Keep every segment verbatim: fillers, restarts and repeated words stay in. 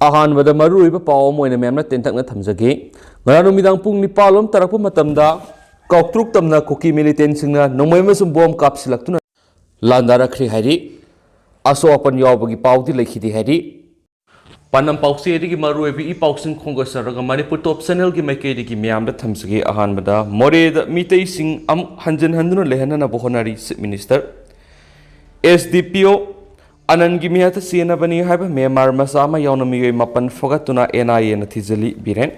ꯑꯍꯥꯟꯕꯗ ꯃꯔꯨꯑꯣꯏꯕ ꯄꯥꯎ ꯑꯃ ꯑꯣꯏꯅ ꯃꯌꯥꯝꯅ ꯇꯦꯟꯇꯛꯅ ꯊꯝꯖꯒꯦ꯫ ꯉꯔꯥꯡ ꯅꯨꯃꯤꯗꯥꯡ ꯄꯨꯡ ꯅꯤꯄꯥꯜ ꯂꯣꯝ ꯇꯥꯔꯛꯄ ꯃꯇꯝꯗ ꯀꯥꯎꯇ꯭ꯔꯨꯛ ꯇꯝꯅ ꯀꯨꯀꯤ ꯃꯤꯂꯤꯇꯦꯟꯁꯤꯡꯅ ꯅꯣꯡꯃꯩ ꯑꯃꯁꯨꯡ ꯕꯣꯝ ꯀꯥꯞꯁꯤꯜꯂꯛꯇꯨꯅ ꯂꯥꯟꯗꯥꯔꯛꯈ꯭ꯔꯦ ꯍꯥꯏꯔꯤ꯫ ꯑꯁꯣꯛ ꯑꯄꯟ ꯌꯥꯎꯕꯒꯤ ꯄꯥꯎꯗꯤ ꯂꯩꯈꯤꯗꯦ ꯍꯥꯏꯔꯤ꯫ ꯄꯥꯟꯗꯝ ꯄꯥꯎꯆꯦꯗꯒꯤ ꯃꯔꯨꯑꯣꯏꯕ ꯏ ꯄꯥꯎꯁꯤꯡ ꯈꯣꯝꯒꯠꯆꯔꯒ ꯃꯅꯤꯄꯨꯔ ꯇꯣꯞ ꯆꯦꯅꯦꯜꯒꯤ ꯃꯥꯏꯀꯩꯗꯒꯤ ꯃꯤꯌꯥꯝꯗ ꯊꯝꯖꯒꯦ꯫ ꯑꯍꯥꯟꯕꯗ, ꯃꯣꯔꯦꯗ ꯃꯤꯇꯩꯁꯤꯡ ꯑꯃꯨꯛ ꯍꯟꯖꯤꯟ ꯍꯟꯗꯨꯅ ꯂꯩꯍꯟꯅꯅꯕ ꯍꯣꯠꯅꯔꯤ ꯆꯤꯐ ꯃꯤꯅꯤꯁꯇꯔ꯫ ꯑꯦꯁ ꯗꯤ ꯄꯤ ꯑꯣ ꯑꯅꯟꯒꯤ ꯃꯤꯍꯥꯠꯇ ꯆꯦꯟꯅꯕꯅꯤ ꯍꯥꯏꯕ ꯃ꯭ꯌꯥꯟꯃꯥꯔ ꯃꯆꯥ ꯑꯃ ꯌꯥꯎꯅ ꯃꯤꯑꯣꯏ ꯃꯥꯄꯟ ꯐꯒꯠꯇꯨꯅ ꯑꯦꯟ ꯑꯥꯏ ꯑꯦꯅ ꯊꯤꯖꯤꯜꯂꯤ꯫ ꯕꯤꯔꯦꯟ꯫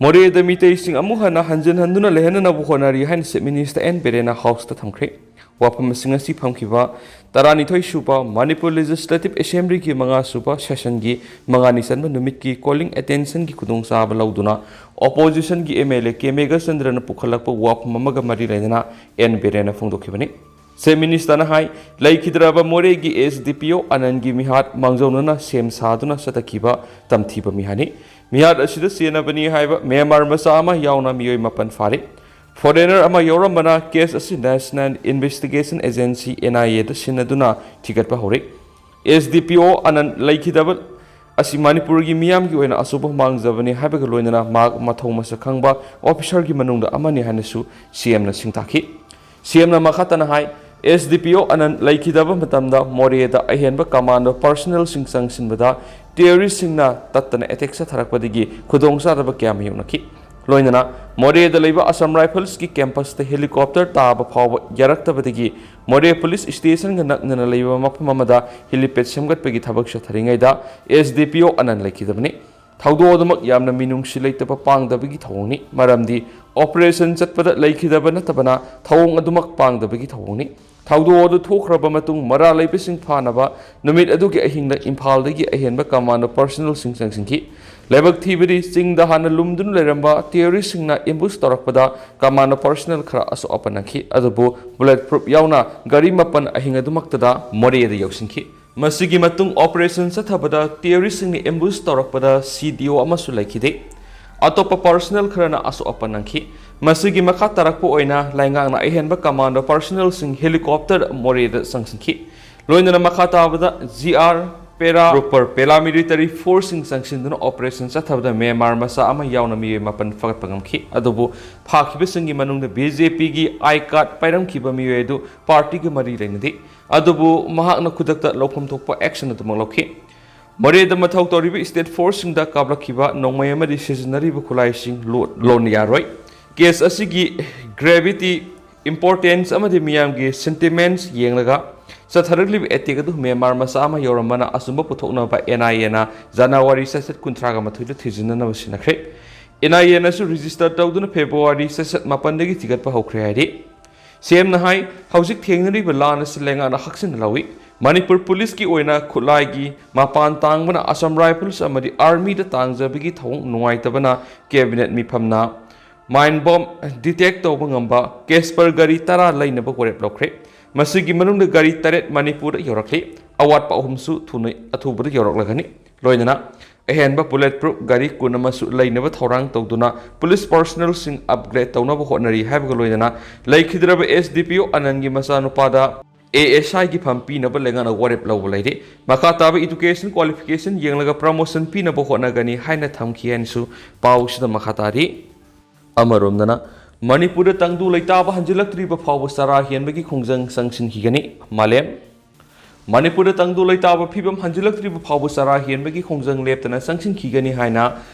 ꯃꯣꯔꯦꯗ ꯃꯤꯇꯩꯁꯤꯡ ꯑꯃꯨꯛ ꯍꯟꯅ ꯍꯟꯖꯤꯟ ꯍꯟꯗꯨꯅ ꯂꯩꯍꯟꯅꯅꯕ ꯍꯣꯠꯅꯔꯤ ꯍꯥꯏꯅ ꯆꯤꯐ ꯃꯤꯅꯤꯁꯇꯔ ꯑꯦꯟ ꯕꯤꯔꯦꯟꯅ ꯍꯥꯎꯁꯇ ꯊꯝꯈ꯭ꯔꯦ꯫ ꯋꯥꯐꯝ ꯑꯁꯤ ꯉꯁꯤ ꯐꯝꯈꯤꯕ ꯇꯔꯥꯅꯤꯊꯣꯏ ꯁꯨꯕ ꯃꯅꯤꯄꯨꯔ ꯂꯦꯖꯤꯁꯂꯦꯇꯤꯚ ꯑꯦꯁꯦꯝꯕ꯭ꯂꯤꯒꯤ ꯃꯉꯥ ꯁꯨꯕ ꯁꯦꯁꯟꯒꯤ ꯃꯉꯥꯅꯤ ꯆꯟꯕ ꯅꯨꯃꯤꯠꯀꯤ ꯀꯣꯂꯤꯡ ꯑꯦꯇꯦꯟꯁꯟꯒꯤ ꯈꯨꯗꯣꯡꯆꯥꯕ ꯂꯧꯗꯨꯅ ꯑꯣꯄꯣꯖꯤꯁꯟꯒꯤ ꯑꯦꯝ ꯑꯦꯜ ꯑꯦ ꯀꯦ ꯃꯦꯘꯆꯟꯗ꯭ꯔꯅ ꯄꯨꯈꯠꯂꯛꯄ ꯋꯥꯐꯝ ꯑꯃꯒ ꯃꯔꯤ ꯂꯩꯅꯅ ꯑꯦꯟ ꯕꯤꯔꯦꯟꯅ ꯐꯣꯡꯗꯣꯛꯈꯤꯕꯅꯤ꯫ ꯆꯤꯐ ꯃꯤꯅꯤꯁꯇꯔꯅ ꯍꯥꯏ, ꯂꯩꯈꯤꯗ꯭ꯔꯕ ꯃꯣꯔꯦꯒꯤ ꯑꯦꯁ ꯗꯤ ꯄꯤ ꯑꯣ ꯑꯅꯟꯒꯤ ꯃꯤꯍꯥꯠ ꯃꯥꯡꯖꯧꯅꯅ ꯁꯦꯝ ꯁꯥꯗꯨꯅ ꯆꯠꯊꯈꯤꯕ ꯇꯝꯊꯤꯕ ꯃꯤꯍꯥꯠꯅꯤ꯫ ꯃꯤꯍꯥꯠ ꯑꯁꯤꯗ ꯆꯦꯟꯅꯕꯅꯤ ꯍꯥꯏꯕ ꯃ꯭ꯌꯥꯟꯃꯥꯔ ꯃꯆꯥ ꯑꯃ ꯌꯥꯎꯅ ꯃꯤꯑꯣꯏ ꯃꯥꯄꯟ ꯐꯥꯔꯤ꯫ ꯐꯣꯔꯦꯅꯔ ꯑꯃ ꯌꯥꯎꯔꯝꯕꯅ ꯀꯦꯁ ꯑꯁꯤ ꯅꯦꯁꯅꯦꯜ ꯏꯟꯚꯦꯁꯇꯤꯒꯦꯁꯟ ꯑꯦꯖꯦꯟꯁꯤ, ꯑꯦꯟ ꯑꯥꯏ ꯑꯦꯗ ꯁꯤꯟꯅꯗꯨꯅ ꯊꯤꯒꯠꯄ ꯍꯧꯔꯤ꯫ ꯑꯦꯁ ꯗꯤ ꯄꯤ ꯑꯣ ꯑꯅꯟ ꯂꯩꯈꯤꯗꯕ ꯑꯁꯤ ꯃꯅꯤꯄꯨꯔꯒꯤ ꯃꯤꯌꯥꯝꯒꯤ ꯑꯣꯏꯅ ꯑꯆꯧꯕ ꯃꯥꯡꯖꯕꯅꯤ ꯍꯥꯏꯕꯒ ꯂꯣꯏꯅꯅ ꯃꯍꯥꯛ ꯃꯊꯧ ꯃꯁꯛ ꯈꯪꯕ ꯑꯣꯐꯤꯁꯔꯒꯤ ꯃꯅꯨꯡꯗ ꯑꯃꯅꯤ ꯍꯥꯏꯅꯁꯨ ꯁꯤ ꯑꯦꯝꯅ ꯁꯤꯡꯇꯥꯛꯈꯤ꯫ ꯁꯤ ꯑꯦꯝꯅ ꯃꯈꯥ ꯇꯥꯅ ꯍꯥꯏ, ꯑꯦꯁ ꯗꯤ ꯄꯤ ꯑꯣ ꯑꯅꯟ ꯂꯩꯈꯤꯗꯕ ꯃꯇꯝꯗ ꯃꯣꯔꯦꯗ ꯑꯍꯦꯟꯕ ꯀꯃꯥꯟꯗꯣ ꯄꯔꯁꯅꯦꯜꯁꯤꯡ ꯆꯪꯁꯤꯟꯕꯗ ꯇꯦꯔꯣꯔꯤꯁꯁꯤꯡꯅ ꯇꯠꯇꯅ ꯑꯦꯇꯦꯛ ꯆꯠꯊꯔꯛꯄꯗꯒꯤ ꯈꯨꯗꯣꯡꯆꯥꯗꯕ ꯀꯌꯥ ꯃꯥꯌꯣꯛꯅꯈꯤ꯫ ꯂꯣꯏꯅꯅ ꯃꯣꯔꯦꯗ ꯂꯩꯕ ꯑꯁꯥꯝ ꯔꯥꯏꯐꯜꯁꯀꯤ ꯀꯦꯝꯄꯁꯇ ꯍꯦꯂꯤꯀꯣꯞꯇꯔ ꯇꯥꯕ ꯐꯥꯎꯕ ꯌꯥꯔꯛꯇꯕꯗꯒꯤ ꯃꯣꯔꯦ ꯄꯨꯂꯤꯁ ꯁ꯭ꯇꯦꯁꯟꯒ ꯅꯛꯅꯅ ꯂꯩꯕ ꯃꯐꯝ ꯑꯃꯗ ꯍꯦꯂꯤꯄꯦꯗ ꯁꯦꯝꯒꯠꯄꯒꯤ ꯊꯕꯛ ꯆꯠꯊꯔꯤꯉꯩꯗ ꯑꯦꯁ ꯗꯤ ꯄꯤ ꯑꯣ ꯑꯅꯟ ꯂꯩꯈꯤꯗꯕꯅꯤ꯫ ꯊꯧꯗꯣꯛ ꯑꯗꯨꯃꯛ ꯌꯥꯝꯅ ꯃꯤꯅꯨꯡꯁꯤ ꯂꯩꯇꯕ ꯄꯥꯡꯗꯕꯒꯤ ꯊꯧꯑꯣꯡꯅꯤ, ꯃꯔꯝꯗꯤ ꯑꯣꯄꯔꯦꯁꯟ ꯆꯠꯄꯗ ꯂꯩꯈꯤꯗꯕ ꯅꯠꯇꯕꯅ ꯊꯧꯑꯣꯡ ꯑꯗꯨꯃꯛ ꯄꯥꯡꯗꯕꯒꯤ ꯊꯧꯑꯣꯡꯅꯤ꯫ ꯊꯧꯗꯣꯛ ꯑꯗꯨ ꯊꯣꯛꯈ꯭ꯔꯕ ꯃꯇꯨꯡ ꯃꯔꯥꯜ ꯂꯩꯕꯁꯤꯡ ꯐꯥꯅꯕ ꯅꯨꯃꯤꯠ ꯑꯗꯨꯒꯤ ꯑꯍꯤꯡꯗ ꯏꯝꯐꯥꯜꯗꯒꯤ ꯑꯍꯦꯟꯕ ꯀꯃꯥꯟꯗꯣ ꯄꯔꯁꯅꯦꯜꯁꯤꯡ ꯆꯪꯁꯤꯟꯈꯤ꯫ ꯂꯥꯏꯕꯛ ꯊꯤꯕꯗꯤ ꯆꯤꯡꯗ ꯍꯥꯟꯅ ꯂꯨꯝꯗꯨꯅ ꯂꯩꯔꯝꯕ ꯇꯦꯔꯣꯔꯤꯁꯁꯤꯡꯅ ꯑꯦꯝꯕꯨꯁ ꯇꯧꯔꯛꯄꯗ ꯀꯃꯥꯟꯗꯣ ꯄꯔꯁꯅꯦꯜ ꯈꯔ ꯑꯁꯣꯛ ꯑꯄꯟ ꯅꯪꯈꯤ, ꯑꯗꯨꯕꯨ ꯕꯨꯂꯦꯠ ꯄ꯭ꯔꯨꯐ ꯌꯥꯎꯅ ꯒꯥꯔꯤ ꯃꯥꯄꯟ ꯑꯍꯤꯡ ꯑꯗꯨꯃꯛꯇꯗ ꯃꯣꯔꯦꯗ ꯌꯧꯁꯤꯟꯈꯤ꯫ ꯃꯁꯤꯒꯤ ꯃꯇꯨꯡ ꯑꯣꯄꯔꯦꯁꯟ ꯆꯠꯊꯕꯗ ꯇꯦꯔꯣꯔꯤꯁꯁꯤꯡꯅ ꯑꯦꯝꯕꯨꯁ ꯇꯧꯔꯛꯄꯗ ꯁꯤ ꯗꯤ ꯑꯣ ꯑꯃꯁꯨ ꯂꯩꯈꯤꯗꯦ꯫ ꯑꯇꯣꯞꯄ ꯄꯔꯁꯅꯦꯜ ꯈꯔꯅ ꯑꯁꯣꯛ ꯑꯄꯟ ꯅꯪꯈꯤ꯫ ꯃꯁꯤꯒꯤ ꯃꯈꯥ ꯇꯥꯔꯛꯄ ꯑꯣꯏꯅ ꯂꯩꯉꯥꯛꯅ ꯑꯍꯦꯟꯕ ꯀꯃꯥꯟꯗꯣ ꯄꯔꯁꯅꯦꯜꯁꯤꯡ ꯍꯦꯂꯤꯀꯣꯞꯇꯔ ꯃꯣꯔꯦꯗ ꯆꯪꯁꯤꯟꯈꯤ꯫ ꯂꯣꯏꯅꯅ ꯃꯈꯥ ꯇꯥꯕꯗ ꯖꯤ ꯑꯥꯔ ꯄꯦꯔꯥ ꯇ꯭ꯔꯨꯄꯔ, ꯄꯦꯔꯥꯃꯤꯂꯤꯇꯔꯤ ꯐꯣꯔꯁꯁꯤꯡ ꯆꯪꯁꯤꯟꯗꯨꯅ ꯑꯣꯄꯔꯦꯁꯟ ꯆꯠꯊꯕꯗ ꯃ꯭ꯌꯥꯟꯃꯥꯔ ꯃꯆꯥ ꯑꯃ ꯌꯥꯎꯅ ꯃꯤꯑꯣꯏ ꯃꯥꯄꯟ ꯐꯒꯠꯄ ꯉꯝꯈꯤ꯫ ꯑꯗꯨꯕꯨ ꯐꯥꯈꯤꯕꯁꯤꯡꯒꯤ ꯃꯅꯨꯡꯗ ꯕꯤ ꯖꯦ ꯄꯤꯒꯤ ꯑꯥꯏ ꯀꯥꯔꯗ ꯄꯥꯏꯔꯝꯈꯤꯕ ꯃꯤꯑꯣꯏ ꯑꯗꯨ ꯄꯥꯔꯇꯤꯒ ꯃꯔꯤ ꯂꯩꯅꯗꯦ꯫ ꯑꯗꯨꯕꯨ ꯃꯍꯥꯛꯅ ꯈꯨꯗꯛꯇ ꯂꯧꯐꯝ ꯊꯣꯛꯄ ꯑꯦꯛꯁꯟ ꯑꯗꯨꯃꯛ ꯂꯧꯈꯤ꯫ ꯃꯣꯔꯦꯗ ꯃꯊꯧ ꯇꯧꯔꯤꯕ ꯁ꯭ꯇꯦꯠ ꯐꯣꯔꯁꯁꯤꯡꯗ ꯀꯥꯞꯂꯛꯈꯤꯕ ꯅꯣꯡꯃꯩ ꯑꯃꯗꯤ ꯁꯤꯖꯤꯟꯅꯔꯤꯕ ꯈꯨꯠꯂꯥꯏꯁꯤꯡ ꯂꯣ-, ꯂꯣꯟ ꯌꯥꯔꯣꯏ꯫ ꯀꯦꯁ ꯑꯁꯤꯒꯤ ꯒ꯭ꯔꯦꯚꯤꯇꯤ, ꯏꯝꯄꯣꯔꯇꯦꯟꯁ ꯑꯃꯗꯤ ꯃꯤꯌꯥꯝꯒꯤ ꯁꯦꯟꯇꯤꯃꯦꯟꯁ ꯌꯦꯡꯂꯒ ꯆꯠꯊꯔꯛꯂꯤꯕ ꯑꯦꯇꯦꯛ ꯑꯗꯨ ꯃ꯭ꯌꯥꯟꯃꯥꯔ ꯃꯆꯥ ꯑꯃ ꯌꯧꯔꯝꯕꯅ ꯑꯆꯨꯝꯕ ꯄꯨꯊꯣꯛꯅꯕ ꯑꯦꯟ ꯑꯥꯏ ꯑꯦꯅ ꯖꯅꯋꯥꯔꯤ ꯆꯩꯆꯠ ꯀꯨꯟꯊ꯭ꯔꯥꯒ ꯃꯥꯊꯣꯏꯗ ꯊꯤꯖꯤꯟꯅꯅꯕ ꯁꯤꯟꯅꯈ꯭ꯔꯦ꯫ ꯑꯦꯟ ꯑꯥꯏ ꯑꯦꯅꯁꯨ ꯔꯦꯖꯤꯁꯇꯔ ꯇꯧꯗꯨꯅ ꯐꯦꯕ꯭ꯔꯨꯋꯥꯔꯤ ꯆꯩꯆꯠ ꯃꯥꯄꯟꯗꯒꯤ ꯊꯤꯒꯠꯄ ꯍꯧꯈ꯭ꯔꯦ ꯍꯥꯏꯔꯤ꯫ ꯁꯤ ꯑꯦꯝꯅ ꯍꯥꯏ, ꯍꯧꯖꯤꯛ ꯊꯦꯡꯅꯔꯤꯕ ꯂꯥꯟ ꯑꯁꯤ ꯂꯩꯉꯥꯛꯅ ꯍꯛꯆꯤꯟꯅ ꯂꯧꯏ꯫ ꯃꯅꯤꯄꯨꯔ ꯄꯨꯂꯤꯁꯀꯤ ꯑꯣꯏꯅ ꯈꯨꯠꯂꯥꯏꯒꯤ ꯃꯄꯥꯟ ꯇꯥꯡꯕꯅ ꯑꯁꯥꯝ ꯔꯥꯏꯐꯜꯁ ꯑꯃꯗꯤ ꯑꯥꯔꯃꯤꯗ ꯇꯥꯡꯖꯕꯒꯤ ꯊꯧꯑꯣꯡ ꯅꯨꯡꯉꯥꯏꯇꯕꯅ ꯀꯦꯕꯤꯅꯦꯠ ꯃꯤꯐꯝꯅ ꯃꯥꯏꯟ ꯕꯣꯝ ꯗꯤꯇꯦꯛ ꯇꯧꯕ ꯉꯝꯕ ꯀꯦꯁꯄꯔ ꯒꯥꯔꯤ ꯇꯔꯥ ꯂꯩꯅꯕ ꯋꯥꯔꯦꯞ ꯂꯧꯈ꯭ꯔꯦ꯫ ꯃꯁꯤꯒꯤ ꯃꯅꯨꯡꯗ ꯒꯥꯔꯤ ꯇꯔꯦꯠ ꯃꯅꯤꯄꯨꯔꯗ ꯌꯧꯔꯛꯂꯤ꯫ ꯑꯋꯥꯠꯄ ꯑꯍꯨꯝꯁꯨ ꯊꯨꯅ, ꯑꯊꯨꯕꯗ ꯌꯧꯔꯛꯂꯒꯅꯤ꯫ ꯂꯣꯏꯅꯅ ꯑꯍꯦꯟꯕ ꯕꯨꯂꯦꯠ ꯄ꯭ꯔꯨꯐ ꯒꯥꯔꯤ ꯀꯨꯟ ꯑꯃꯁꯨ ꯂꯩꯅꯕ ꯊꯧꯔꯥꯡ ꯇꯧꯗꯨꯅ ꯄꯨꯂꯤꯁ ꯄꯥꯔꯁꯅꯦꯜꯁꯤꯡ ꯑꯞꯒ꯭ꯔꯦꯗ ꯇꯧꯅꯕ ꯍꯣꯠꯅꯔꯤ ꯍꯥꯏꯕꯒ ꯂꯣꯏꯅꯅ ꯂꯩꯈꯤꯗ꯭ꯔꯕ ꯑꯦꯁ ꯗꯤ ꯄꯤ ꯑꯣ ꯑꯅꯟꯒꯤ ꯃꯆꯥꯅꯨꯄꯥꯗ ꯑꯦ ꯑꯦꯁ ꯑꯥꯏꯒꯤ ꯐꯝ ꯄꯤꯅꯕ ꯂꯩꯉꯥꯛꯅ ꯋꯥꯔꯦꯞ ꯂꯧꯕ ꯂꯩꯔꯦ꯫ ꯃꯈꯥ ꯇꯥꯕ ꯏꯗꯨꯀꯦꯁꯟ ꯀ꯭ꯋꯥꯂꯤꯐꯤꯀꯦꯁꯟ ꯌꯦꯡꯂꯒ ꯄ꯭ꯔꯃꯣꯁꯟ ꯄꯤꯅꯕ ꯍꯣꯠꯅꯒꯅꯤ ꯍꯥꯏꯅ ꯊꯝꯈꯤ ꯍꯥꯏꯅꯁꯨ ꯄꯥꯎꯁꯤꯗ ꯃꯈꯥ ꯇꯥꯔꯤ꯫ ꯑꯃꯔꯣꯝꯗꯅ ꯃꯅꯤꯄꯨꯔꯗ ꯇꯪꯗꯨ ꯂꯩꯇꯥꯕ ꯍꯟꯖꯤꯜꯂꯛꯇ꯭ꯔꯤꯕ ꯐꯥꯎꯕ ꯆꯔꯥ ꯍꯦꯟꯕꯒꯤ ꯈꯣꯡꯖꯪ ꯆꯪꯁꯤꯟꯈꯤꯒꯅꯤ꯫ ꯃꯥꯂꯦꯝ꯫ ꯃꯅꯤꯄꯨꯔꯗ ꯇꯪꯗꯨ ꯂꯩꯇꯥꯕ ꯐꯤꯕꯝ ꯍꯟꯖꯤꯜꯂꯛꯇ꯭ꯔꯤꯕ ꯐꯥꯎꯕ ꯆꯔꯥ ꯍꯦꯟꯕꯒꯤ ꯈꯣꯡꯖꯪ ꯂꯦꯞꯇꯅ ꯆꯪꯁꯤꯟꯈꯤꯒꯅꯤ ꯍꯥꯏꯅ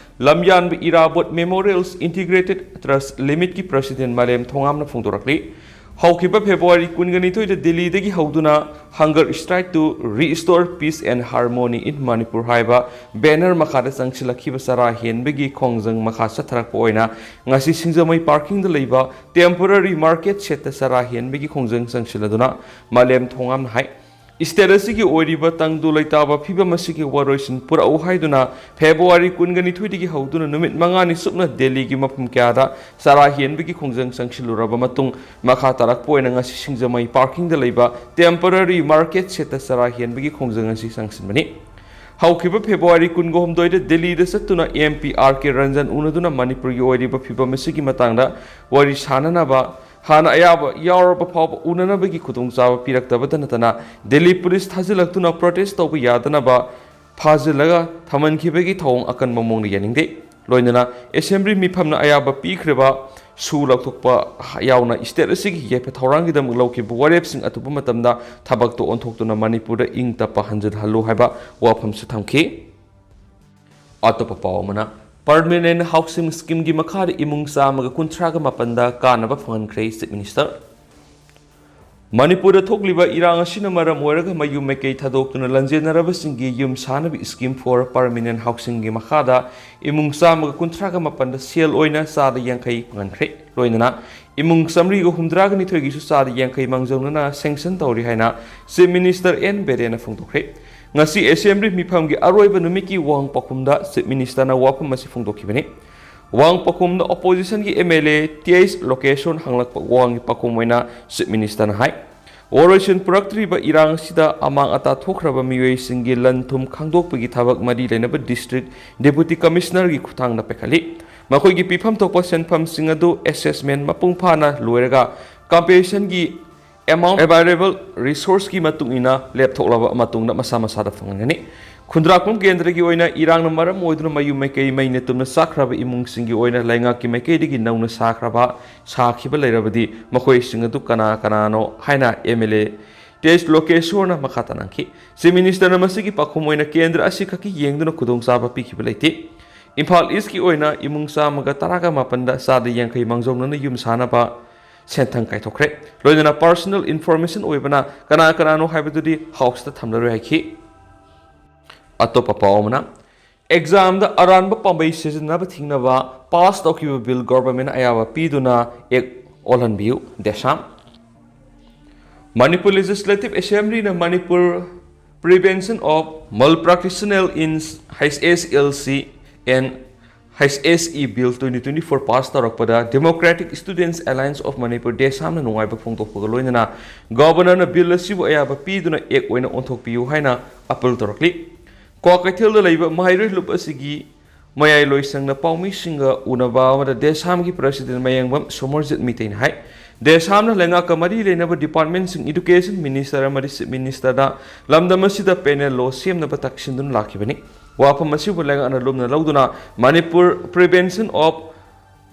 ꯂꯝꯌꯥꯟꯕ ꯏꯔꯥꯕꯣꯠ ꯃꯦꯃꯣꯔꯤꯌꯦꯜꯁ ꯏꯟꯇꯤꯒ꯭ꯔꯦꯇꯦꯗ ꯇ꯭ꯔꯁ ꯂꯤꯃꯤꯇꯦꯗꯀꯤ ꯄ꯭ꯔꯁꯤꯗꯦꯟ ꯃꯥꯂꯦꯝ ꯊꯣꯉꯥꯝꯅ ꯐꯣꯡꯗꯣꯔꯛꯂꯤ꯫ ꯍꯧꯈꯤꯕ ꯐꯦꯕ꯭ꯔꯨꯋꯥꯔꯤ ꯀꯨꯟꯒ ꯅꯤꯊꯣꯏꯗ ꯗꯤꯜꯂꯤꯗꯒꯤ ꯍꯧꯗꯨꯅ Hunger Strike to Restore Peace and Harmony in Manipur ꯍꯥꯏꯕ ꯕꯦꯅꯔ ꯃꯈꯥꯗ ꯆꯪꯁꯤꯜꯂꯛꯈꯤꯕ ꯆꯔꯥ ꯍꯦꯟꯕꯒꯤ ꯈꯣꯡꯖꯪ ꯃꯈꯥ ꯆꯠꯊꯔꯛꯄ ꯑꯣꯏꯅ ꯉꯁꯤ ꯁꯤꯡꯖꯃꯩ ꯄꯥꯔꯀꯤꯡꯗ ꯂꯩꯕ ꯇꯦꯝꯄꯣꯔꯔꯤ ꯃꯥꯔꯀꯦꯠ ꯁꯦꯠꯇ ꯆꯔꯥ ꯍꯦꯟꯕꯒꯤ ꯈꯣꯡꯖꯪ ꯆꯪꯁꯤꯜꯂꯗꯨꯅ ꯃꯥꯂꯦꯝ ꯊꯣꯉꯥꯝꯅ ꯍꯥꯏ, ꯁ꯭ꯇꯦꯠ ꯑꯁꯤꯒꯤ ꯑꯣꯏꯔꯤꯕ ꯇꯪꯗꯨ ꯂꯩꯇꯥꯕ ꯐꯤꯕꯝ ꯑꯁꯤꯒꯤ ꯋꯥꯔꯣꯏꯁꯤꯟ ꯄꯨꯔꯛꯎ ꯍꯥꯏꯗꯨꯅ ꯐꯦꯕ꯭ꯔꯨꯋꯥꯔꯤ ꯀꯨꯟꯒ ꯅꯤꯊꯣꯏꯗꯒꯤ ꯍꯧꯗꯨꯅ ꯅꯨꯃꯤꯠ ꯃꯉꯥꯅꯤ ꯆꯨꯞꯅ ꯗꯦꯜꯂꯤꯒꯤ ꯃꯐꯝ ꯀꯌꯥꯗ ꯆꯔꯥ ꯍꯦꯟꯕꯒꯤ ꯈꯣꯡꯖꯪ ꯆꯪꯁꯤꯜꯂꯨꯔꯕ ꯃꯇꯨꯡ ꯃꯈꯥ ꯇꯥꯔꯛꯄ ꯑꯣꯏꯅ ꯉꯁꯤ ꯁꯤꯡꯖꯃꯩ ꯄꯥꯔꯀꯤꯡꯗ ꯂꯩꯕ ꯇꯦꯝꯄꯣꯔꯔꯤ ꯃꯥꯔꯀꯦꯠ ꯁꯦꯠꯇ ꯆꯔꯥ ꯍꯦꯟꯕꯒꯤ ꯈꯣꯡꯖꯪ ꯑꯁꯤ ꯆꯪꯁꯤꯟꯕꯅꯤ꯫ ꯍꯧꯈꯤꯕ ꯐꯦꯕ꯭ꯔꯨꯋꯥꯔꯤ ꯀꯨꯟꯒ ꯍꯨꯝꯗꯣꯏꯗ ꯗꯤꯜꯂꯤꯗ ꯆꯠꯇꯨꯅ ꯑꯦꯝ ꯄꯤ ꯑꯥꯔ ꯀꯦ ꯔꯟꯖꯟ ꯎꯅꯗꯨꯅ ꯃꯅꯤꯄꯨꯔꯒꯤ ꯑꯣꯏꯔꯤꯕ ꯐꯤꯕꯝ ꯑꯁꯤꯒꯤ ꯃꯇꯥꯡꯗ ꯋꯥꯔꯤ ꯁꯥꯅꯅꯕ ꯍꯥꯟꯅ ꯑꯌꯥꯕ ꯌꯥꯎꯔꯕ ꯐꯥꯎꯕ ꯎꯅꯅꯕꯒꯤ ꯈꯨꯗꯣꯡꯆꯥꯕ ꯄꯤꯔꯛꯇꯕꯇ ꯅꯠꯇꯅ ꯗꯦꯜꯂꯤ ꯄꯨꯂꯤꯁ ꯊꯥꯖꯤꯜꯂꯛꯇꯨꯅ ꯄ꯭ꯔꯣꯇꯦꯁ ꯇꯧꯕ ꯌꯥꯗꯅꯕ ꯐꯥꯖꯤꯜꯂꯒ ꯊꯝꯍꯟꯈꯤꯕꯒꯤ ꯊꯧꯑꯣꯡ ꯑꯀꯟꯕ ꯃꯑꯣꯡꯗ ꯌꯥꯅꯤꯡꯗꯦ꯫ ꯂꯣꯏꯅꯅ ꯑꯦꯁꯦꯝꯕ꯭ꯂꯤ ꯃꯤꯐꯝꯅ ꯑꯌꯥꯕ ꯄꯤꯈ꯭ꯔꯤꯕ ꯁꯨ ꯂꯧꯊꯣꯛꯄ ꯌꯥꯎꯅ ꯁ꯭ꯇꯦꯠ ꯑꯁꯤꯒꯤ ꯌꯥꯏꯐ ꯊꯧꯔꯥꯡꯒꯤꯗꯃꯛ ꯂꯧꯈꯤꯕ ꯋꯥꯔꯦꯞꯁꯤꯡ ꯑꯊꯨꯕ ꯃꯇꯝꯗ ꯊꯕꯛꯇ ꯑꯣꯟꯊꯣꯛꯇꯨꯅ ꯃꯅꯤꯄꯨꯔꯗ ꯏꯪ ꯇꯞꯄ ꯍꯟꯖꯤꯜꯍꯜꯂꯨ ꯍꯥꯏꯕ ꯋꯥꯐꯝꯁꯨ ꯊꯝꯈꯤ꯫ ꯑꯇꯣꯞꯄ ꯄꯥꯎ ꯑꯃꯅ, ꯄꯔꯃꯤꯅꯦꯟ ꯍꯥꯎꯁꯤꯡ ꯁ꯭ꯀꯤꯝꯒꯤ ꯃꯈꯥꯗ ꯏꯃꯨꯡ ꯆꯥꯝꯃꯒ ꯀꯨꯟꯊ꯭ꯔꯥꯒ ꯃꯥꯄꯟꯗ ꯀꯥꯟꯅꯕ ꯐꯪꯍꯟꯈ꯭ꯔꯦ ꯆꯤꯐ ꯃꯤꯅꯤꯁꯇꯔ꯫ ꯃꯅꯤꯄꯨꯔꯗ ꯊꯣꯛꯂꯤꯕ ꯏꯔꯥꯡ ꯑꯁꯤꯅ ꯃꯔꯝ ꯑꯣꯏꯔꯒ ꯃꯌꯨꯝ ꯃꯀꯩ ꯊꯥꯗꯣꯛꯇꯨꯅ ꯂꯥꯟꯖꯦꯟꯅꯔꯕꯁꯤꯡꯒꯤ ꯌꯨꯝ ꯁꯥꯅꯕ ꯁ꯭ꯀꯤꯝ ꯐꯣꯔ ꯄꯔꯃꯤꯅꯦꯟ ꯍꯥꯎꯁꯤꯡꯒꯤ ꯃꯈꯥꯗ ꯏꯃꯨꯡ ꯆꯥꯝꯃꯒ ꯀꯨꯟꯊ꯭ꯔꯥꯒ ꯃꯥꯄꯟꯗ ꯁꯦꯜ ꯑꯣꯏꯅ ꯆꯥꯗ ꯌꯥꯡꯈꯩ ꯐꯪꯍꯟꯈ꯭ꯔꯦ꯫ ꯂꯣꯏꯅꯅ ꯏꯃꯨꯡ ꯆꯥꯃꯔꯤꯒ ꯍꯨꯝꯗ꯭ꯔꯥꯒ ꯅꯤꯊꯣꯏꯒꯤꯁꯨ ꯆꯥꯗ ꯌꯥꯡꯈꯩ ꯃꯥꯡꯖꯧꯅꯅ ꯁꯦꯡꯁꯟ ꯇꯧꯔꯤ ꯍꯥꯏꯅ ꯆꯤꯐ ꯃꯤꯅꯤꯁꯇꯔ ꯑꯦꯟ ꯕꯤꯔꯦꯟꯅ ꯐꯣꯡꯗꯣꯛꯈ꯭ꯔꯦ꯫ ꯉꯁꯤ ꯑꯦꯁꯦꯝꯕ꯭ꯂꯤ ꯃꯤꯐꯝꯒꯤ ꯑꯔꯣꯏꯕ ꯅꯨꯃꯤꯠꯀꯤ ꯋꯥꯍꯪ ꯄꯥꯎꯈꯨꯝꯗ ꯆꯤꯐ ꯃꯤꯅꯤꯁꯇꯔꯅ ꯋꯥꯐꯝ ꯑꯁꯤ ꯐꯣꯡꯗꯣꯛꯈꯤꯕꯅꯤ꯫ ꯋꯥꯍꯪ ꯄꯥꯎꯈꯨꯝꯗ ꯑꯣꯄꯣꯖꯤꯁꯟꯒꯤ M L A T H ꯂꯣꯀꯦꯁꯣꯔꯅ ꯍꯪꯂꯛꯄ ꯋꯥꯍꯪꯒꯤ ꯄꯥꯎꯈꯨꯝ ꯑꯣꯏꯅ ꯆꯤꯐ ꯃꯤꯅꯤꯁꯇꯔꯅ ꯍꯥꯏ, ꯋꯥꯔꯣꯏꯁꯤꯟ ꯄꯨꯔꯛꯇ꯭ꯔꯤꯕ ꯏꯔꯥꯡ ꯑꯁꯤꯗ ꯑꯃꯥꯡ ꯑꯇꯥ ꯊꯣꯛꯈ꯭ꯔꯕ ꯃꯤꯑꯣꯏꯁꯤꯡꯒꯤ ꯂꯟ ꯊꯨꯝ ꯈꯪꯗꯣꯛꯄꯒꯤ ꯊꯕꯛ ꯃꯔꯤ ꯂꯩꯅꯕ ꯗꯤꯁꯇ꯭ꯔꯤꯛ ꯗꯦꯄꯨꯇꯤ ꯀꯃꯤꯁꯅꯔꯒꯤ ꯈꯨꯠꯊꯥꯡꯗ ꯄꯥꯏꯈꯠꯂꯤ꯫ ꯃꯈꯣꯏꯒꯤ ꯄꯤꯐꯝ ꯊꯣꯛꯄ ꯁꯦꯟꯐꯝꯁꯤꯡ ꯑꯗꯨ ꯑꯦꯁꯦꯁꯃꯦꯟ ꯃꯄꯨꯡ ꯐꯥꯅ ꯂꯣꯏꯔꯒ ꯀꯝꯄꯦꯟꯁꯦꯁꯟꯒꯤ ꯑꯦꯃꯥꯎꯟ ꯑꯦꯚꯥꯏꯂꯦꯕꯜ ꯔꯤꯁꯣꯔꯁꯀꯤ ꯃꯇꯨꯡ ꯏꯟꯅ ꯂꯦꯞꯊꯣꯛꯂꯕ ꯃꯇꯨꯡꯗ ꯃꯁꯥ ꯃꯁꯥꯗ ꯐꯪꯍꯟꯒꯅꯤ꯫ ꯈꯨꯟꯗ꯭ꯔꯥꯛꯄꯝ ꯀꯦꯟꯗ꯭ꯔꯒꯤ ꯑꯣꯏꯅ ꯏꯔꯥꯡꯅ ꯃꯔꯝ ꯑꯣꯏꯗꯨꯅ ꯃꯌꯨꯝ ꯃꯀꯩ ꯃꯩꯅ ꯇꯨꯝꯅ ꯆꯥꯛꯈ꯭ꯔꯕ ꯏꯃꯨꯡꯁꯤꯡꯒꯤ ꯑꯣꯏꯅ ꯂꯩꯉꯥꯛꯀꯤ ꯃꯥꯏꯀꯩꯗꯒꯤ ꯅꯧꯅ ꯁꯥꯈ꯭ꯔꯕ, ꯁꯥꯈꯤꯕ ꯂꯩꯔꯕꯗꯤ ꯃꯈꯣꯏꯁꯤꯡ ꯑꯗꯨ ꯀꯅꯥ ꯀꯅꯥꯅꯣ ꯍꯥꯏꯅ M L A T H ꯂꯣꯀꯦꯁꯣꯔꯅ ꯃꯈꯥ ꯇꯥꯅ ꯍꯪꯈꯤ꯫ ꯆꯤꯐ ꯃꯤꯅꯤꯁꯇꯔꯅ ꯃꯁꯤꯒꯤ ꯄꯥꯎꯈꯨꯝ ꯑꯣꯏꯅ ꯀꯦꯟꯗ꯭ꯔ ꯑꯁꯤ ꯈꯛꯀꯤ ꯌꯦꯡꯗꯨꯅ ꯈꯨꯗꯣꯡꯆꯥꯕ ꯄꯤꯈꯤꯕ ꯂꯩꯇꯦ꯫ ꯏꯝꯐꯥꯜ ꯏꯁꯀꯤ ꯑꯣꯏꯅ ꯏꯃꯨꯡ ꯆꯥꯝꯃꯒ ꯇꯔꯥꯒ ꯃꯥꯄꯟꯗ ꯆꯥꯗ ꯌꯥꯡꯈꯩ ꯃꯥꯡꯖꯧꯅꯅ ꯌꯨꯝ ꯁꯥꯅꯕ ꯁꯦꯟꯊꯪ ꯀꯥꯏꯊꯣꯛꯈ꯭ꯔꯦ꯫ ꯂꯣꯏꯅꯅ ꯄꯔꯁꯣꯅꯦꯜ ꯏꯟꯐꯣꯔꯃꯦꯁꯟ ꯑꯣꯏꯕꯅ ꯀꯅꯥ ꯀꯅꯥꯅꯣ ꯍꯥꯏꯕꯗꯨꯗꯤ ꯍꯥꯎꯁꯇ ꯊꯝꯂꯔꯣꯏ ꯍꯥꯏꯈꯤ꯫ ꯑꯇꯣꯞꯄ ꯄꯥꯎ ꯑꯃꯅ, ꯑꯦꯛꯖꯥꯝꯗ ꯑꯔꯥꯟꯕ ꯄꯥꯝꯕꯩ ꯁꯤꯖꯤꯟꯅꯕ ꯊꯤꯡꯅꯕ ꯄꯥꯁ ꯇꯧꯈꯤꯕ ꯕꯤꯜ ꯒꯣꯚꯔꯟꯃꯦꯟꯠ ꯑꯌꯥꯕ ꯄꯤꯗꯨꯅ ꯑꯦꯛ ꯑꯣꯜꯍꯟꯕꯤꯌꯨ, ꯗꯦꯁꯥꯝ꯫ ꯃꯅꯤꯄꯨꯔ ꯂꯦꯖꯤꯁꯂꯦꯇꯤꯚ ꯑꯦꯁꯦꯝꯕ꯭ꯂꯤꯅ Manipur Prevention of Malpractitionel in H S L C and H S E Bill twenty twenty-four pass ꯇꯧꯔꯛꯄꯗ Democratic Students Alliance of Manipur, ꯗꯦꯁꯥꯝꯅ ꯅꯨꯡꯉꯥꯏꯕ ꯐꯣꯡꯗꯣꯛꯄꯒ ꯂꯣꯏꯅꯅ ꯒꯣꯚꯔꯅꯔꯅ ꯕꯤꯜ ꯑꯁꯤꯕꯨ ꯑꯌꯥꯕ ꯄꯤꯗꯨꯅ ꯑꯦꯛ ꯑꯣꯏꯅ ꯑꯣꯟꯊꯣꯛꯄꯤꯌꯨ ꯍꯥꯏꯅ ꯑꯄꯤꯜ ꯇꯧꯔꯛꯂꯤ꯫ ꯀ꯭ꯋꯥꯀꯩꯊꯦꯜꯗ ꯂꯩꯕ ꯃꯍꯩꯔꯣꯏ ꯂꯨꯞ ꯑꯁꯤꯒꯤ ꯃꯌꯥꯏ ꯂꯣꯏꯁꯪꯅ ꯄꯥꯎꯃꯤꯁꯤꯡꯒ ꯎꯅꯕ ꯑꯃꯗ ꯗꯦꯁꯥꯝꯒꯤ ꯄ꯭ꯔꯁꯤꯗꯦꯟꯠ ꯃꯌꯥꯡꯕꯝ ꯁꯣꯃꯔꯖꯤꯠ ꯃꯤꯇꯩꯅ ꯍꯥꯏ, ꯗꯦꯁꯥꯝꯅ ꯂꯩꯉꯥꯛꯀ ꯃꯔꯤ ꯂꯩꯅꯕ ꯗꯤꯄꯥꯔꯠꯃꯦꯟꯁꯤꯡ, ꯏꯗꯨꯀꯦꯁꯟ ꯃꯤꯅꯤꯁꯇꯔ ꯑꯃꯗꯤ ꯆꯤꯐ ꯃꯤꯅꯤꯁꯇꯔꯗ ꯂꯝꯗꯝ ꯑꯁꯤꯗ ꯄꯦꯅꯦꯜ ꯂꯣ ꯁꯦꯝꯅꯕ ꯇꯛꯁꯤꯟꯗꯨꯅ ꯂꯥꯛꯈꯤꯕꯅꯤ꯫ ꯋꯥꯐꯝ ꯑꯁꯤꯕꯨ ꯂꯩꯉꯥꯛꯅ ꯂꯨꯝꯅ ꯂꯧꯗꯨꯅ Manipur Prevention of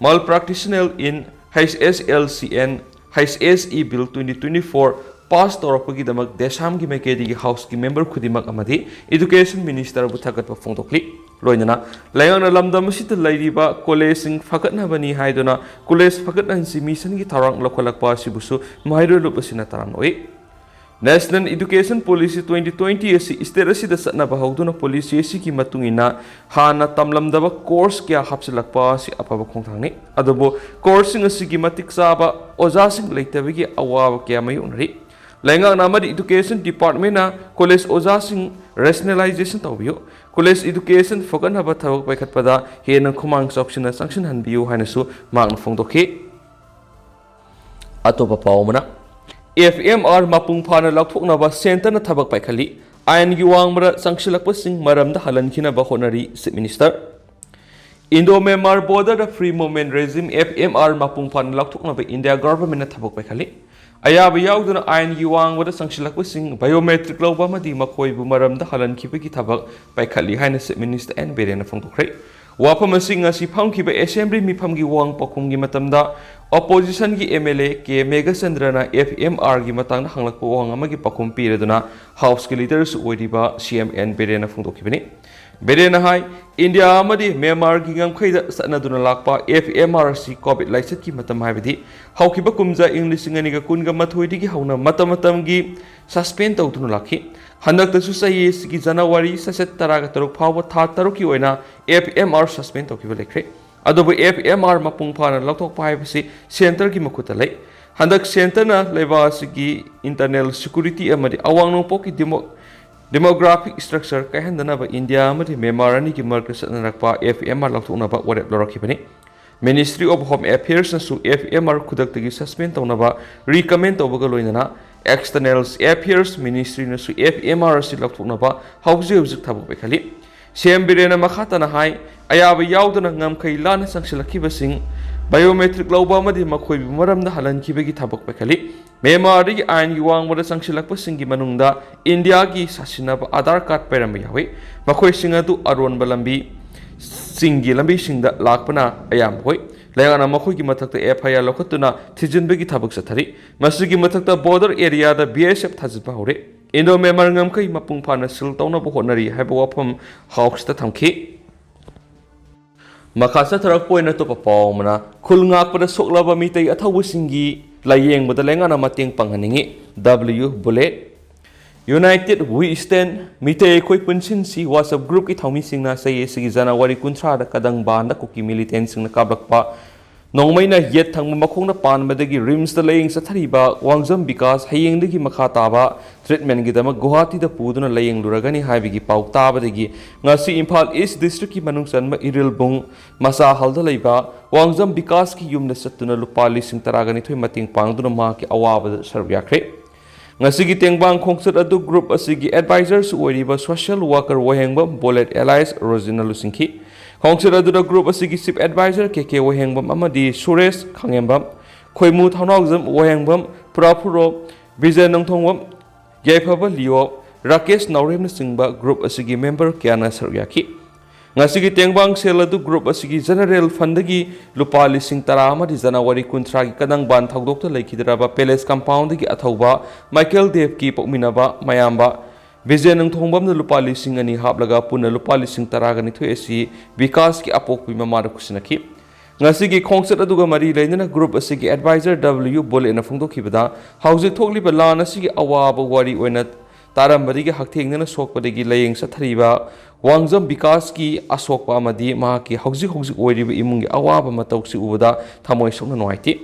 Malpractice in H S L C and H S E Bill twenty twenty-four pass ꯇꯧꯔꯛꯄꯒꯤꯗꯃꯛ ꯗꯦꯁꯥꯝꯒꯤ ꯃꯥꯏꯀꯩꯗꯒꯤ ꯍꯥꯎꯁꯀꯤ ꯃꯦꯝꯕꯔ ꯈꯨꯗꯤꯡꯃꯛ ꯑꯃꯗꯤ ꯏꯗꯨꯀꯦꯁꯟ ꯃꯤꯅꯤꯁꯇꯔꯕꯨ ꯊꯥꯒꯠꯄ ꯐꯣꯡꯗꯣꯛꯂꯤ꯫ ꯂꯣꯏꯅꯅ ꯂꯩꯉꯥꯛꯅ ꯂꯝꯗꯝ ꯑꯁꯤꯗ ꯂꯩꯔꯤꯕ ꯀꯣꯂꯦꯖꯁꯤꯡ ꯐꯒꯠꯅꯕꯅꯤ ꯍꯥꯏꯗꯨꯅ ꯀꯣꯂꯦꯖ ꯐꯒꯠꯍꯟꯁꯤ ꯃꯤꯁꯟꯒꯤ ꯊꯧꯔꯥꯡ ꯂꯧꯈꯠꯂꯛꯄ ꯑꯁꯤꯕꯨꯁꯨ ꯃꯍꯩꯔꯣꯏ ꯂꯨꯞ ꯑꯁꯤꯅ ꯇꯔꯥꯝꯅ ꯑꯣꯛꯏ꯫ National Education Policy twenty twenty ꯑꯁꯤ ꯁ꯭ꯇꯦꯠ ꯑꯁꯤꯗ ꯆꯠꯅꯕ ꯍꯧꯗꯨꯅ ꯄꯣꯂꯤꯁꯤ ꯑꯁꯤꯒꯤ ꯃꯇꯨꯡ ꯏꯟꯅ ꯍꯥꯟꯅ ꯇꯝꯂꯝꯗꯕ ꯀꯣꯔꯁ ꯀꯌꯥ ꯍꯥꯞꯆꯤꯜꯂꯛꯄ ꯑꯁꯤ ꯑꯐꯕ ꯈꯣꯡꯊꯥꯡꯅꯤ꯫ ꯑꯗꯨꯕꯨ ꯀꯣꯔꯁꯁꯤꯡ ꯑꯁꯤꯒꯤ ꯃꯇꯤꯛ ꯆꯥꯕ ꯑꯣꯖꯥꯁꯤꯡ ꯂꯩꯇꯕꯒꯤ ꯑꯋꯥꯕ ꯀꯌꯥ ꯃꯥꯌꯣꯛꯅꯔꯤ꯫ ꯂꯩꯉꯥꯛꯅ ꯑꯃꯗꯤ ꯏꯗꯨꯀꯦꯁꯟ ꯗꯤꯄꯥꯔꯠꯃꯦꯟꯅ ꯀꯣꯂꯦꯖ ꯑꯣꯖꯥꯁꯤꯡ ꯔꯦꯁꯅꯦꯂꯥꯏꯖꯦꯁꯟ ꯇꯧꯕꯤꯌꯨ, ꯀꯣꯂꯦꯖ ꯏꯗꯨꯀꯦꯁꯟ ꯐꯒꯠꯅꯕ ꯊꯕꯛ ꯄꯥꯏꯈꯠꯄꯗ ꯍꯦꯟꯅ ꯈꯨꯃꯥꯡ ꯆꯥꯎꯁꯤꯟꯅ ꯆꯪꯁꯤꯟꯍꯟꯕꯤꯌꯨ ꯍꯥꯏꯅꯁꯨ ꯃꯍꯥꯛꯅ ꯐꯣꯡꯗꯣꯛꯈꯤ꯫ ꯑꯇꯣꯞꯄ ꯄꯥꯎ ꯑꯃꯅ, ꯑꯦꯐ ꯑꯦꯝ ꯑꯥꯔ ꯃꯄꯨꯡ ꯐꯥꯅ ꯂꯧꯊꯣꯛꯅꯕ ꯁꯦꯟꯇꯔꯅ ꯊꯕꯛ ꯄꯥꯏꯈꯠꯂꯤ꯫ ꯑꯥꯏꯟꯒꯤ ꯋꯥꯡꯃꯗ ꯆꯪꯁꯤꯜꯂꯛꯄꯁꯤꯡ ꯃꯔꯝꯗ ꯍꯜꯍꯟꯈꯤꯅꯕ ꯍꯣꯠꯅꯔꯤ, ꯆꯤꯐ ꯃꯤꯅꯤꯁꯇꯔ꯫ ꯏꯟꯗꯣ ꯃ꯭ꯌꯥꯟꯃꯥꯔ ꯕꯣꯔꯗꯔꯗ free movement regime, F M R, ꯃꯄꯨꯡ ꯐꯥꯅ ꯂꯧꯊꯣꯛꯅꯕ ꯏꯟꯗꯤꯌꯥ ꯒꯚꯔꯟꯃꯦꯟꯠꯅ ꯊꯕꯛ ꯄꯥꯏꯈꯠꯂꯤ꯫ ꯑꯌꯥꯕ ꯌꯥꯎꯗꯅ ꯑꯥꯏꯟꯒꯤ ꯋꯥꯡꯃꯗ ꯆꯪꯁꯤꯜꯂꯛꯄꯁꯤꯡ ꯕꯥꯏꯑꯣꯃꯦꯇ꯭ꯔꯤꯛ ꯂꯧꯕ ꯑꯃꯗꯤ ꯃꯈꯣꯏꯕꯨ ꯃꯔꯝꯗ ꯍꯜꯍꯟꯈꯤꯕꯒꯤ ꯊꯕꯛ ꯄꯥꯏꯈꯠꯂꯤ ꯍꯥꯏꯅ ꯆꯤꯐ ꯃꯤꯅꯤꯁꯇꯔ ꯑꯦꯟ ꯕꯤꯔꯦꯟꯅ ꯐꯣꯡꯗꯣꯛꯈ꯭ꯔꯦ꯫ ꯋꯥꯐꯝ ꯑꯁꯤ ꯉꯁꯤ ꯐꯝꯈꯤꯕ ꯑꯦꯁꯦꯝꯕ꯭ꯂꯤ ꯃꯤꯐꯝꯒꯤ ꯋꯥꯍꯪ ꯄꯥꯎꯈꯨꯝꯒꯤ ꯃꯇꯝꯗ ꯑꯣꯄꯣꯖꯤꯁꯟꯒꯤ ꯑꯦꯝ ꯑꯦꯜ ꯑꯦ ꯀꯦ ꯃꯦꯘꯆꯟꯗ꯭ꯔꯅ ꯑꯦꯐ ꯑꯦꯝ ꯑꯥꯔꯒꯤ ꯃꯇꯥꯡꯗ ꯍꯪꯂꯛꯄ ꯋꯥꯍꯪ ꯑꯃꯒꯤ ꯄꯥꯎꯈꯨꯝ ꯄꯤꯔꯗꯨꯅ ꯍꯥꯎꯁꯀꯤ ꯂꯤꯗꯔꯁꯨ ꯑꯣꯏꯔꯤꯕ ꯁꯤ ꯑꯦꯝ ꯑꯦꯟ ꯕꯤꯔꯦꯟꯅ ꯐꯣꯡꯗꯣꯛꯈꯤꯕꯅꯤ꯫ ꯕꯤꯔꯦꯟꯅ ꯍꯥꯏ, ꯏꯟꯗꯤꯌꯥ ꯑꯃꯗꯤ ꯃ꯭ꯌꯥꯟꯃꯥꯔꯒꯤ ꯉꯝꯈꯩꯗ ꯆꯠꯅꯗꯨꯅ ꯂꯥꯛꯄ ꯑꯦꯐ ꯑꯦꯝ ꯑꯥꯔ ꯑꯁꯤ ꯀꯣꯚꯤꯗ ꯂꯥꯏꯆꯠꯀꯤ ꯃꯇꯝ, ꯍꯥꯏꯕꯗꯤ ꯍꯧꯈꯤꯕ ꯀꯨꯝꯖꯥ ꯏꯪ ꯂꯤꯁꯤꯡ ꯑꯅꯤꯒ ꯀꯨꯟꯒ ꯃꯥꯊꯣꯏꯗꯒꯤ ꯍꯧꯅ ꯃꯇꯝ ꯃꯇꯝꯒꯤ ꯁꯁꯄꯦꯟ ꯇꯧꯗꯨꯅ ꯂꯥꯛꯈꯤ꯫ ꯍꯟꯗꯛꯇꯁꯨ ꯆꯍꯤ ꯑꯁꯤꯒꯤ ꯖꯅꯋꯥꯔꯤ ꯆꯩꯆꯠ ꯇꯔꯥꯒ ꯇꯔꯨꯛ ꯐꯥꯎꯕ ꯊꯥ ꯇꯔꯨꯛꯀꯤ ꯑꯣꯏꯅ ꯑꯦꯐ ꯑꯦꯝ ꯑꯥꯔ ꯁꯁꯄꯦꯟ ꯇꯧꯈꯤꯕ ꯂꯩꯈ꯭ꯔꯦ꯫ ꯑꯗꯨꯕꯨ ꯑꯦꯐ ꯑꯦꯝ ꯑꯥꯔ ꯃꯄꯨꯡ ꯐꯥꯅ ꯂꯧꯊꯣꯛꯄ ꯍꯥꯏꯕꯁꯤ ꯁꯦꯟꯇꯔꯒꯤ ꯃꯈꯨꯠꯇ ꯂꯩ꯫ ꯍꯟꯗꯛ ꯁꯦꯟꯇꯔꯅ ꯂꯩꯕꯥꯛ ꯑꯁꯤꯒꯤ ꯏꯟꯇꯔꯅꯦꯜ ꯁꯦꯀ꯭ꯌꯨꯔꯤꯇꯤ ꯑꯃꯗꯤ ꯑꯋꯥꯡ ꯅꯣꯡꯄꯣꯛꯀꯤ ꯗꯤꯃꯣ-, ꯗꯦꯃꯣꯒ꯭ꯔꯥꯐꯤꯛ ꯁ꯭ꯇ꯭ꯔꯛꯆꯔ ꯀꯥꯏꯍꯟꯗꯅꯕ ꯏꯟꯗꯤꯌꯥ ꯑꯃꯗꯤ ꯃ꯭ꯌꯥꯟꯃꯥꯔ ꯑꯅꯤꯒꯤ ꯃꯔꯛꯇ ꯆꯠꯅꯔꯛꯄ ꯑꯦꯐ ꯑꯦꯝ ꯑꯥꯔ ꯂꯧꯊꯣꯛꯅꯕ ꯋꯥꯔꯦꯞ ꯂꯧꯔꯛꯈꯤꯕꯅꯤ꯫ ꯃꯤꯅꯤꯁꯇ꯭ꯔꯤ ꯑꯣꯐ ꯍꯣꯝ ꯑꯦꯐꯤꯌꯔꯁꯅꯁꯨ ꯑꯦꯐ ꯑꯦꯝ ꯑꯥꯔ ꯈꯨꯗꯛꯇꯒꯤ ꯁꯁꯄꯦꯟ ꯇꯧꯅꯕ ꯔꯤꯀꯃꯦꯟ ꯇꯧꯕꯒ ꯂꯣꯏꯅꯅ ꯑꯦꯛꯁꯇꯔꯅꯦꯜ ꯑꯦꯐꯤꯌꯔꯁ ꯃꯤꯅꯤꯁꯇ꯭ꯔꯤꯅꯁꯨ ꯑꯦꯐ ꯑꯦꯝ ꯑꯥꯔ ꯑꯁꯤ ꯂꯧꯊꯣꯛꯅꯕ ꯍꯧꯖꯤꯛ ꯍꯧꯖꯤꯛ ꯊꯕꯛ ꯄꯥꯏꯈꯠꯂꯤ꯫ ꯁꯤ ꯑꯦꯝ ꯕꯤꯔꯦꯟꯅ ꯃꯈꯥ ꯇꯥꯅ ꯍꯥꯏ, ꯑꯌꯥꯕ ꯌꯥꯎꯗꯅ ꯉꯝꯈꯩ ꯂꯥꯟꯅ ꯆꯪꯁꯤꯜꯂꯛꯈꯤꯕꯁꯤꯡ ꯕꯥꯏꯑꯣꯃꯦꯇ꯭ꯔꯤꯛ ꯂꯧꯕ ꯑꯃꯗꯤ ꯃꯈꯣꯏꯕꯨ ꯃꯔꯝꯗ ꯍꯜꯍꯟꯈꯤꯕꯒꯤ ꯊꯕꯛ ꯄꯥꯏꯈꯠꯂꯤ꯫ ꯃ꯭ꯌꯥꯟꯃꯥꯔꯗꯒꯤ ꯑꯥꯏꯟꯒꯤ ꯋꯥꯡꯃꯗ ꯆꯪꯁꯤꯜꯂꯛꯄꯁꯤꯡꯒꯤ ꯃꯅꯨꯡꯗ ꯏꯟꯗꯤꯌꯥꯒꯤ ꯁꯥꯁꯤꯟꯅꯕ ꯑꯥꯙꯥꯔ ꯀꯥꯔꯗ ꯄꯥꯏꯔꯝꯕ ꯌꯥꯎꯏ꯫ ꯃꯈꯣꯏꯁꯤꯡ ꯑꯗꯨ ꯑꯔꯣꯟꯕ ꯂꯝꯕꯤ ꯆꯤꯡꯒꯤ ꯂꯝꯕꯤꯁꯤꯡꯗ ꯂꯥꯛꯄꯅ ꯑꯌꯥꯝꯕ ꯑꯣꯏ꯫ ꯂꯩꯉꯥꯛꯅ ꯃꯈꯣꯏꯒꯤ ꯃꯊꯛꯇ ꯑꯦꯐ ꯑꯥꯏ ꯑꯥꯔ ꯂꯧꯈꯠꯇꯨꯅ ꯊꯤꯖꯤꯟꯕꯒꯤ ꯊꯕꯛ ꯆꯠꯊꯔꯤ꯫ ꯃꯁꯤꯒꯤ ꯃꯊꯛꯇ ꯕꯣꯔꯗꯔ ꯑꯦꯔꯤꯌꯥꯗ ꯕꯤ ꯑꯦꯁ ꯑꯦꯐ ꯊꯥꯖꯤꯟꯕ ꯍꯧꯔꯦ꯫ ꯏꯟꯗꯣ ꯃ꯭ꯌꯥꯟꯃꯥꯔ ꯉꯝꯈꯩ ꯃꯄꯨꯡ ꯐꯥꯅ ꯁꯤꯜ ꯇꯧꯅꯕ ꯍꯣꯠꯅꯔꯤ ꯍꯥꯏꯕ ꯋꯥꯐꯝ ꯍꯥꯎꯁꯇ ꯊꯝꯈꯤ꯫ ꯃꯈꯥ ꯆꯠꯊꯔꯛꯄ ꯑꯣꯏꯅ ꯑꯇꯣꯞꯄ ꯄꯥꯎ ꯑꯃꯅ, ꯈꯨꯜ ꯉꯥꯛꯄꯗ ꯁꯣꯛꯂꯕ ꯃꯤꯇꯩ ꯑꯊꯧꯕꯁꯤꯡꯒꯤ ꯂꯥꯌꯦꯡꯕꯗ ꯂꯩꯉꯥꯛꯅ ꯃꯇꯦꯡ ꯄꯥꯡꯍꯟꯅꯤꯡꯏ, W bullet. United We Stand, Meitei ꯑꯩꯈꯣꯏ ꯄꯨꯟꯁꯤꯟꯁꯤ WhatsApp groupꯀꯤ ꯊꯧꯃꯤꯁꯤꯡꯅ ꯆꯍꯤ ꯑꯁꯤꯒꯤ ꯖꯅꯋꯥꯔꯤ ꯀꯨꯟꯊ꯭ꯔꯥꯗ ꯀꯗꯪꯕꯥꯟꯗ ꯀꯨꯀꯤ militantꯁꯤꯡꯅ ꯀꯥꯞꯂꯛꯄ ꯅꯣꯡꯃꯩꯅ ꯌꯦꯠ ꯊꯪꯕ ꯃꯈꯣꯡꯗ ꯄꯥꯟꯕꯗꯒꯤ ꯔꯤꯝꯁꯇ ꯂꯥꯌꯦꯡ ꯆꯠꯊꯔꯤꯕ ꯋꯥꯡꯖꯝ ꯕꯤꯀꯥꯁ ꯍꯌꯦꯡꯗꯒꯤ ꯃꯈꯥ ꯇꯥꯕ treatmentꯒꯤꯗꯃꯛ ꯒꯨꯋꯥꯍꯥꯇꯤꯗ ꯄꯨꯗꯨꯅ ꯂꯥꯌꯦꯡꯂꯨꯔꯒꯅꯤ ꯍꯥꯏꯕꯒꯤ ꯄꯥꯎ ꯇꯥꯕꯗꯒꯤ ꯉꯁꯤ ꯏꯝꯐꯥꯜ ꯏꯁ districtꯀꯤ ꯃꯅꯨꯡ ꯆꯟꯕ ꯏꯔꯤꯜꯕꯨꯡ ꯃꯆꯥ ꯍꯜꯗ ꯂꯩꯕ ꯋꯥꯡꯖꯝ ꯕꯤꯀꯥꯁꯀꯤ ꯌꯨꯝꯗ ꯆꯠꯇꯨꯅ ꯂꯨꯄꯥ ꯂꯤꯁꯤꯡ ꯇꯔꯥꯒ ꯅꯤꯊꯣꯏ ꯃꯇꯦꯡ ꯄꯥꯡꯗꯨꯅ ꯃꯍꯥꯛꯀꯤ ꯑꯋꯥꯕꯗ ꯁꯔꯨꯛ ꯌꯥꯈ꯭ꯔꯦ꯫ ꯉꯁꯤꯒꯤ ꯇꯦꯡꯕꯥꯡ ꯈꯣꯡꯆꯠ ꯑꯗꯨ group ꯑꯁꯤꯒꯤ advisorꯁꯨ ꯑꯣꯏꯔꯤꯕ social worker ꯋꯥꯍꯦꯡꯕꯝ ꯕꯣꯂꯦꯠ alias ꯔꯣꯖꯤꯅ ꯂꯨꯆꯤꯡꯈꯤ꯫ ꯈꯣꯡꯆꯠ ꯑꯗꯨꯗ group ꯑꯁꯤꯒꯤ chief advisor ꯀꯦ ꯀꯦ ꯋꯥꯍꯦꯡꯕꯝ ꯑꯃꯗꯤ ꯁꯨꯔꯦꯁ ꯈꯥꯉꯦꯝꯕꯝ, ꯈꯣꯏꯃꯨ ꯊꯧꯅꯥꯎꯖꯝ ꯋꯥꯍꯦꯡꯕꯝ, ꯄꯨꯔꯥꯐꯨꯔꯣ ꯕꯤꯖꯦ ꯅꯣꯡꯊꯣꯡꯕꯝ, ꯌꯥꯏꯐꯕ ꯂꯤꯌꯣ, ꯔꯥꯀꯦꯁ ꯅꯥꯎꯔꯦꯝꯅꯆꯤꯡꯕ group ꯑꯁꯤꯒꯤ member ꯀꯌꯥꯅ ꯁꯔꯨꯛ ꯌꯥꯈꯤ꯫ ꯉꯁꯤꯒꯤ ꯇꯦꯡꯕꯥꯡ ꯁꯦꯜ ꯑꯗꯨ group ꯑꯁꯤꯒꯤ general fundꯗꯒꯤ ꯂꯨꯄꯥ ꯂꯤꯁꯤꯡ ꯇꯔꯥ ꯑꯃꯗꯤ ꯖꯅꯋꯥꯔꯤ ꯀꯨꯟꯊ꯭ꯔꯥꯒꯤ ꯀꯗꯪꯕꯥꯟ ꯊꯧꯗꯣꯛꯇ ꯂꯩꯈꯤꯗ꯭ꯔꯕ palace compoundꯗꯒꯤ ꯑꯊꯧꯕ ꯃꯥꯏꯀꯦꯜ ꯗꯦꯕꯀꯤ ꯄꯣꯛꯃꯤꯟꯅꯕ ꯃꯌꯥꯝꯕ ꯕꯤꯖꯦ ꯅꯣꯡꯊꯣꯡꯕꯝꯅ ꯂꯨꯄꯥ ꯂꯤꯁꯤꯡ ꯑꯅꯤ ꯍꯥꯞꯂꯒ ꯄꯨꯟꯅ ꯂꯨꯄꯥ ꯂꯤꯁꯤꯡ ꯇꯔꯥꯒ ꯅꯤꯊꯣꯏ ꯑꯁꯤ ꯕꯤꯀꯥꯁꯀꯤ ꯑꯄꯣꯛꯄꯤ ꯃꯃꯥꯗ ꯈꯨꯠꯁꯤꯟꯅꯈꯤ꯫ ꯉꯁꯤꯒꯤ ꯈꯣꯡꯆꯠ ꯑꯗꯨꯒ ꯃꯔꯤ ꯂꯩꯅꯅ group ꯑꯁꯤꯒꯤ advisor ꯗꯕ꯭ꯂꯤꯌꯨ ꯕꯣꯂꯦꯠꯅ ꯐꯣꯡꯗꯣꯛꯈꯤꯕꯗ, ꯍꯧꯖꯤꯛ ꯊꯣꯛꯂꯤꯕ ꯂꯥꯟ ꯑꯁꯤꯒꯤ ꯑꯋꯥꯕ ꯋꯥꯔꯤ ꯑꯣꯏꯅ ꯇꯥꯔꯝꯕꯗꯒꯤ ꯍꯛꯊꯦꯡꯅꯅ ꯁꯣꯛꯄꯗꯒꯤ ꯂꯥꯌꯦꯡ ꯆꯠꯊꯔꯤꯕ ꯋꯥꯡꯖꯝ ꯕꯤꯀꯥꯁꯀꯤ ꯑꯁꯣꯛꯄ ꯑꯃꯗꯤ ꯃꯍꯥꯛꯀꯤ ꯍꯧꯖꯤꯛ ꯍꯧꯖꯤꯛ ꯑꯣꯏꯔꯤꯕ ꯏꯃꯨꯡꯒꯤ ꯑꯋꯥꯕ ꯃꯇꯧꯁꯤ ꯎꯕꯗ ꯊꯃꯣꯏ ꯁꯣꯛꯅ ꯅꯨꯡꯉꯥꯏꯇꯦ꯫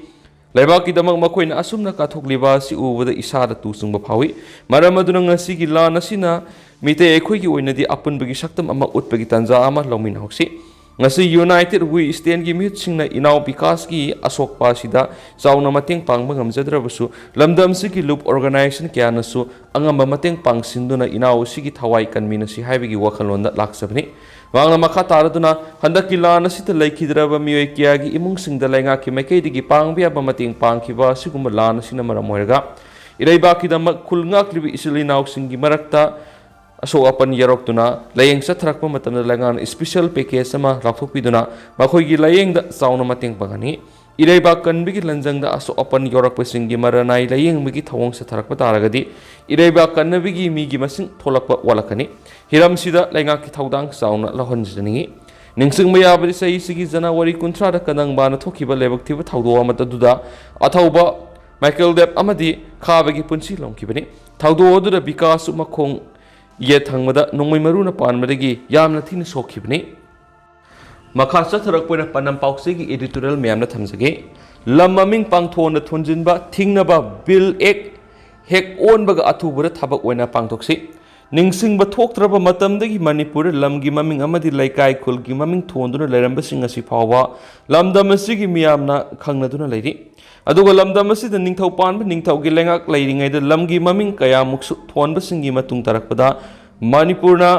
ꯂꯩꯕꯥꯛꯀꯤꯗꯃꯛ ꯃꯈꯣꯏꯅ ꯑꯁꯨꯝꯅ ꯀꯠꯊꯣꯛꯂꯤꯕ ꯑꯁꯤ ꯎꯕꯗ ꯏꯁꯥꯗ ꯇꯨ ꯆꯨꯡꯕ ꯐꯥꯎꯏ꯫ ꯃꯔꯝ ꯑꯗꯨꯅ ꯉꯁꯤꯒꯤ ꯂꯥꯟ ꯑꯁꯤꯅ ꯃꯤꯇꯩ ꯑꯩꯈꯣꯏꯒꯤ ꯑꯣꯏꯅꯗꯤ ꯑꯄꯨꯟꯕꯒꯤ ꯁꯛꯇꯝ ꯑꯃ ꯎꯠꯄꯒꯤ ꯇꯥꯟꯖꯥ ꯑꯃ ꯂꯧꯃꯤꯟꯅꯍꯧꯁꯤ꯫ ꯉꯁꯤ United We Standꯒꯤ ꯃꯤꯍꯨꯠꯁꯤꯡꯅ ꯏꯅꯥꯎ ꯕꯤꯀꯥꯁꯀꯤ ꯑꯁꯣꯛꯄ ꯑꯁꯤꯗ ꯆꯥꯎꯅ ꯃꯇꯦꯡ ꯄꯥꯡꯕ ꯉꯝꯖꯗ꯭ꯔꯕꯁꯨ, ꯂꯝꯗꯝꯁꯤꯒꯤ ꯂꯨꯞ organization ꯀꯌꯥꯅꯁꯨ ꯑꯉꯝꯕ ꯃꯇꯦꯡ ꯄꯥꯡꯁꯤꯟꯗꯨꯅ ꯏꯅꯥꯎ ꯑꯁꯤꯒꯤ ꯊꯋꯥꯏ ꯀꯟꯃꯤꯟꯅꯁꯤ ꯍꯥꯏꯕꯒꯤ ꯋꯥꯈꯜꯂꯣꯟꯗ ꯂꯥꯛꯆꯕꯅꯤ꯫ ꯃꯍꯥꯛꯅ ꯃꯈꯥ ꯇꯥꯔꯗꯨꯅ, ꯍꯟꯗꯛꯀꯤ ꯂꯥꯟ ꯑꯁꯤꯗ ꯂꯩꯈꯤꯗ꯭ꯔꯕ ꯃꯤꯑꯣꯏ ꯀꯌꯥꯒꯤ ꯏꯃꯨꯡꯁꯤꯡꯗ ꯂꯩꯉꯥꯛꯀꯤ ꯃꯥꯏꯀꯩꯗꯒꯤ ꯄꯥꯡꯕ ꯌꯥꯕ ꯃꯇꯦꯡ ꯄꯥꯡꯈꯤꯕ ꯑꯁꯤꯒꯨꯝꯕ ꯂꯥꯟ ꯑꯁꯤꯅ ꯃꯔꯝ ꯑꯣꯏꯔꯒ ꯏꯔꯩꯕꯥꯛꯀꯤꯗꯃꯛ ꯈꯨꯜ ꯉꯥꯛꯂꯤꯕ ꯏꯆꯤꯜ ꯏꯅꯥꯎꯁꯤꯡꯒꯤ ꯃꯔꯛꯇ ꯑꯁꯣꯛ ꯑꯄꯟ ꯌꯥꯎꯔꯛꯇꯨꯅ ꯂꯥꯌꯦꯡ ꯆꯠꯊꯔꯛꯄ ꯃꯇꯝꯗ ꯂꯩꯉꯥꯛꯅ special package ꯑꯃ ꯂꯥꯎꯊꯣꯛꯄꯤꯗꯨꯅ ꯃꯈꯣꯏꯒꯤ ꯂꯥꯌꯦꯡꯗ ꯆꯥꯎꯅ ꯃꯇꯦꯡ ꯄꯥꯡꯍꯟꯅꯤ꯫ ꯏꯔꯩꯕꯥꯛ ꯀꯟꯕꯒꯤ ꯂꯟꯖꯪꯗ ꯑꯁꯣꯛ ꯑꯄꯟ ꯌꯥꯎꯔꯛꯄꯁꯤꯡꯒꯤ ꯃꯔꯥꯅꯥꯏ ꯂꯥꯌꯦꯡꯕꯒꯤ ꯊꯧꯑꯣꯡ ꯆꯠꯊꯔꯛꯄ ꯇꯥꯔꯒꯗꯤ, ꯏꯔꯩꯕꯥꯛ ꯀꯟꯅꯕꯒꯤ ꯃꯤꯒꯤ ꯃꯁꯤꯡ ꯊꯣꯛꯂꯛꯄ ꯋꯥꯠꯂꯛꯀꯅꯤ꯫ ꯍꯤꯔꯝꯁꯤꯗ ꯂꯩꯉꯥꯛꯀꯤ ꯊꯧꯗꯥꯡ ꯆꯥꯎꯅ ꯂꯧꯍꯟꯖꯅꯤꯡꯏ꯫ ꯅꯤꯡꯁꯤꯡꯕ ꯌꯥꯕꯗꯤ, ꯆꯍꯤꯁꯤꯒꯤ ꯖꯅꯋꯥꯔꯤ ꯀꯨꯟꯊ꯭ꯔꯥꯗ ꯀꯗꯪꯕꯥꯅ ꯊꯣꯛꯈꯤꯕ ꯂꯥꯏꯕꯛ ꯊꯤꯕ ꯊꯧꯗꯣꯛ ꯑꯃꯗꯨꯗ ꯑꯊꯧꯕ ꯃꯥꯏꯀꯦꯜ ꯗꯦꯕ ꯑꯃꯗꯤ ꯈꯥꯕꯒꯤ ꯄꯨꯟꯁꯤ ꯂꯧꯈꯤꯕꯅꯤ꯫ ꯊꯧꯗꯣꯛ ꯑꯗꯨꯗ ꯕꯤꯀꯥꯁꯁꯨ ꯃꯈꯣꯡ ꯌꯦꯠ ꯊꯪꯕꯗ ꯅꯣꯡꯃꯩ ꯃꯔꯨꯅ ꯄꯥꯟꯕꯗꯒꯤ ꯌꯥꯝꯅ ꯊꯤꯅ ꯁꯣꯛꯈꯤꯕꯅꯤ꯫ ꯃꯈꯥ ꯆꯠꯊꯔꯛꯄ ꯑꯣꯏꯅ ꯄꯥꯟꯗꯝ ꯄꯥꯎꯆꯦꯒꯤ editorial ꯃꯌꯥꯝꯅ ꯊꯝꯖꯒꯦ꯫ ꯂꯝ ꯃꯃꯤꯡ ꯄꯥꯡꯊꯣꯟꯗ ꯊꯣꯟꯖꯤꯟꯕ ꯊꯤꯡꯅꯕ Bill Act ꯍꯦꯛ ꯑꯣꯟꯕꯒ ꯑꯊꯨꯕꯗ ꯊꯕꯛ ꯑꯣꯏꯅ ꯄꯥꯡꯊꯣꯛꯁꯤ꯫ ꯅꯤꯡꯁꯤꯡꯕ ꯊꯣꯛꯇ꯭ꯔꯕ ꯃꯇꯝꯗꯒꯤ ꯃꯅꯤꯄꯨꯔꯗ ꯂꯝꯒꯤ ꯃꯃꯤꯡ ꯑꯃꯗꯤ ꯂꯩꯀꯥꯏ ꯈꯨꯜꯒꯤ ꯃꯃꯤꯡ ꯊꯣꯟꯗꯨꯅ ꯂꯩꯔꯝꯕꯁꯤꯡ ꯑꯁꯤ ꯐꯥꯎꯕ ꯂꯝꯗꯝ ꯑꯁꯤꯒꯤ ꯃꯤꯌꯥꯝꯅ ꯈꯪꯅꯗꯨꯅ ꯂꯩꯔꯤ꯫ ꯑꯗꯨꯒ ꯂꯝꯗꯝ ꯑꯁꯤꯗ ꯅꯤꯡꯊꯧ ꯄꯥꯟꯕ ꯅꯤꯡꯊꯧꯒꯤ ꯂꯩꯉꯥꯛ ꯂꯩꯔꯤꯉꯩꯗ ꯂꯝꯒꯤ ꯃꯃꯤꯡ ꯀꯌꯥꯃꯨꯛꯁꯨ ꯊꯣꯟꯕꯁꯤꯡꯒꯤ ꯃꯇꯨꯡ ꯇꯥꯔꯛꯄꯗ ꯃꯅꯤꯄꯨꯔꯅ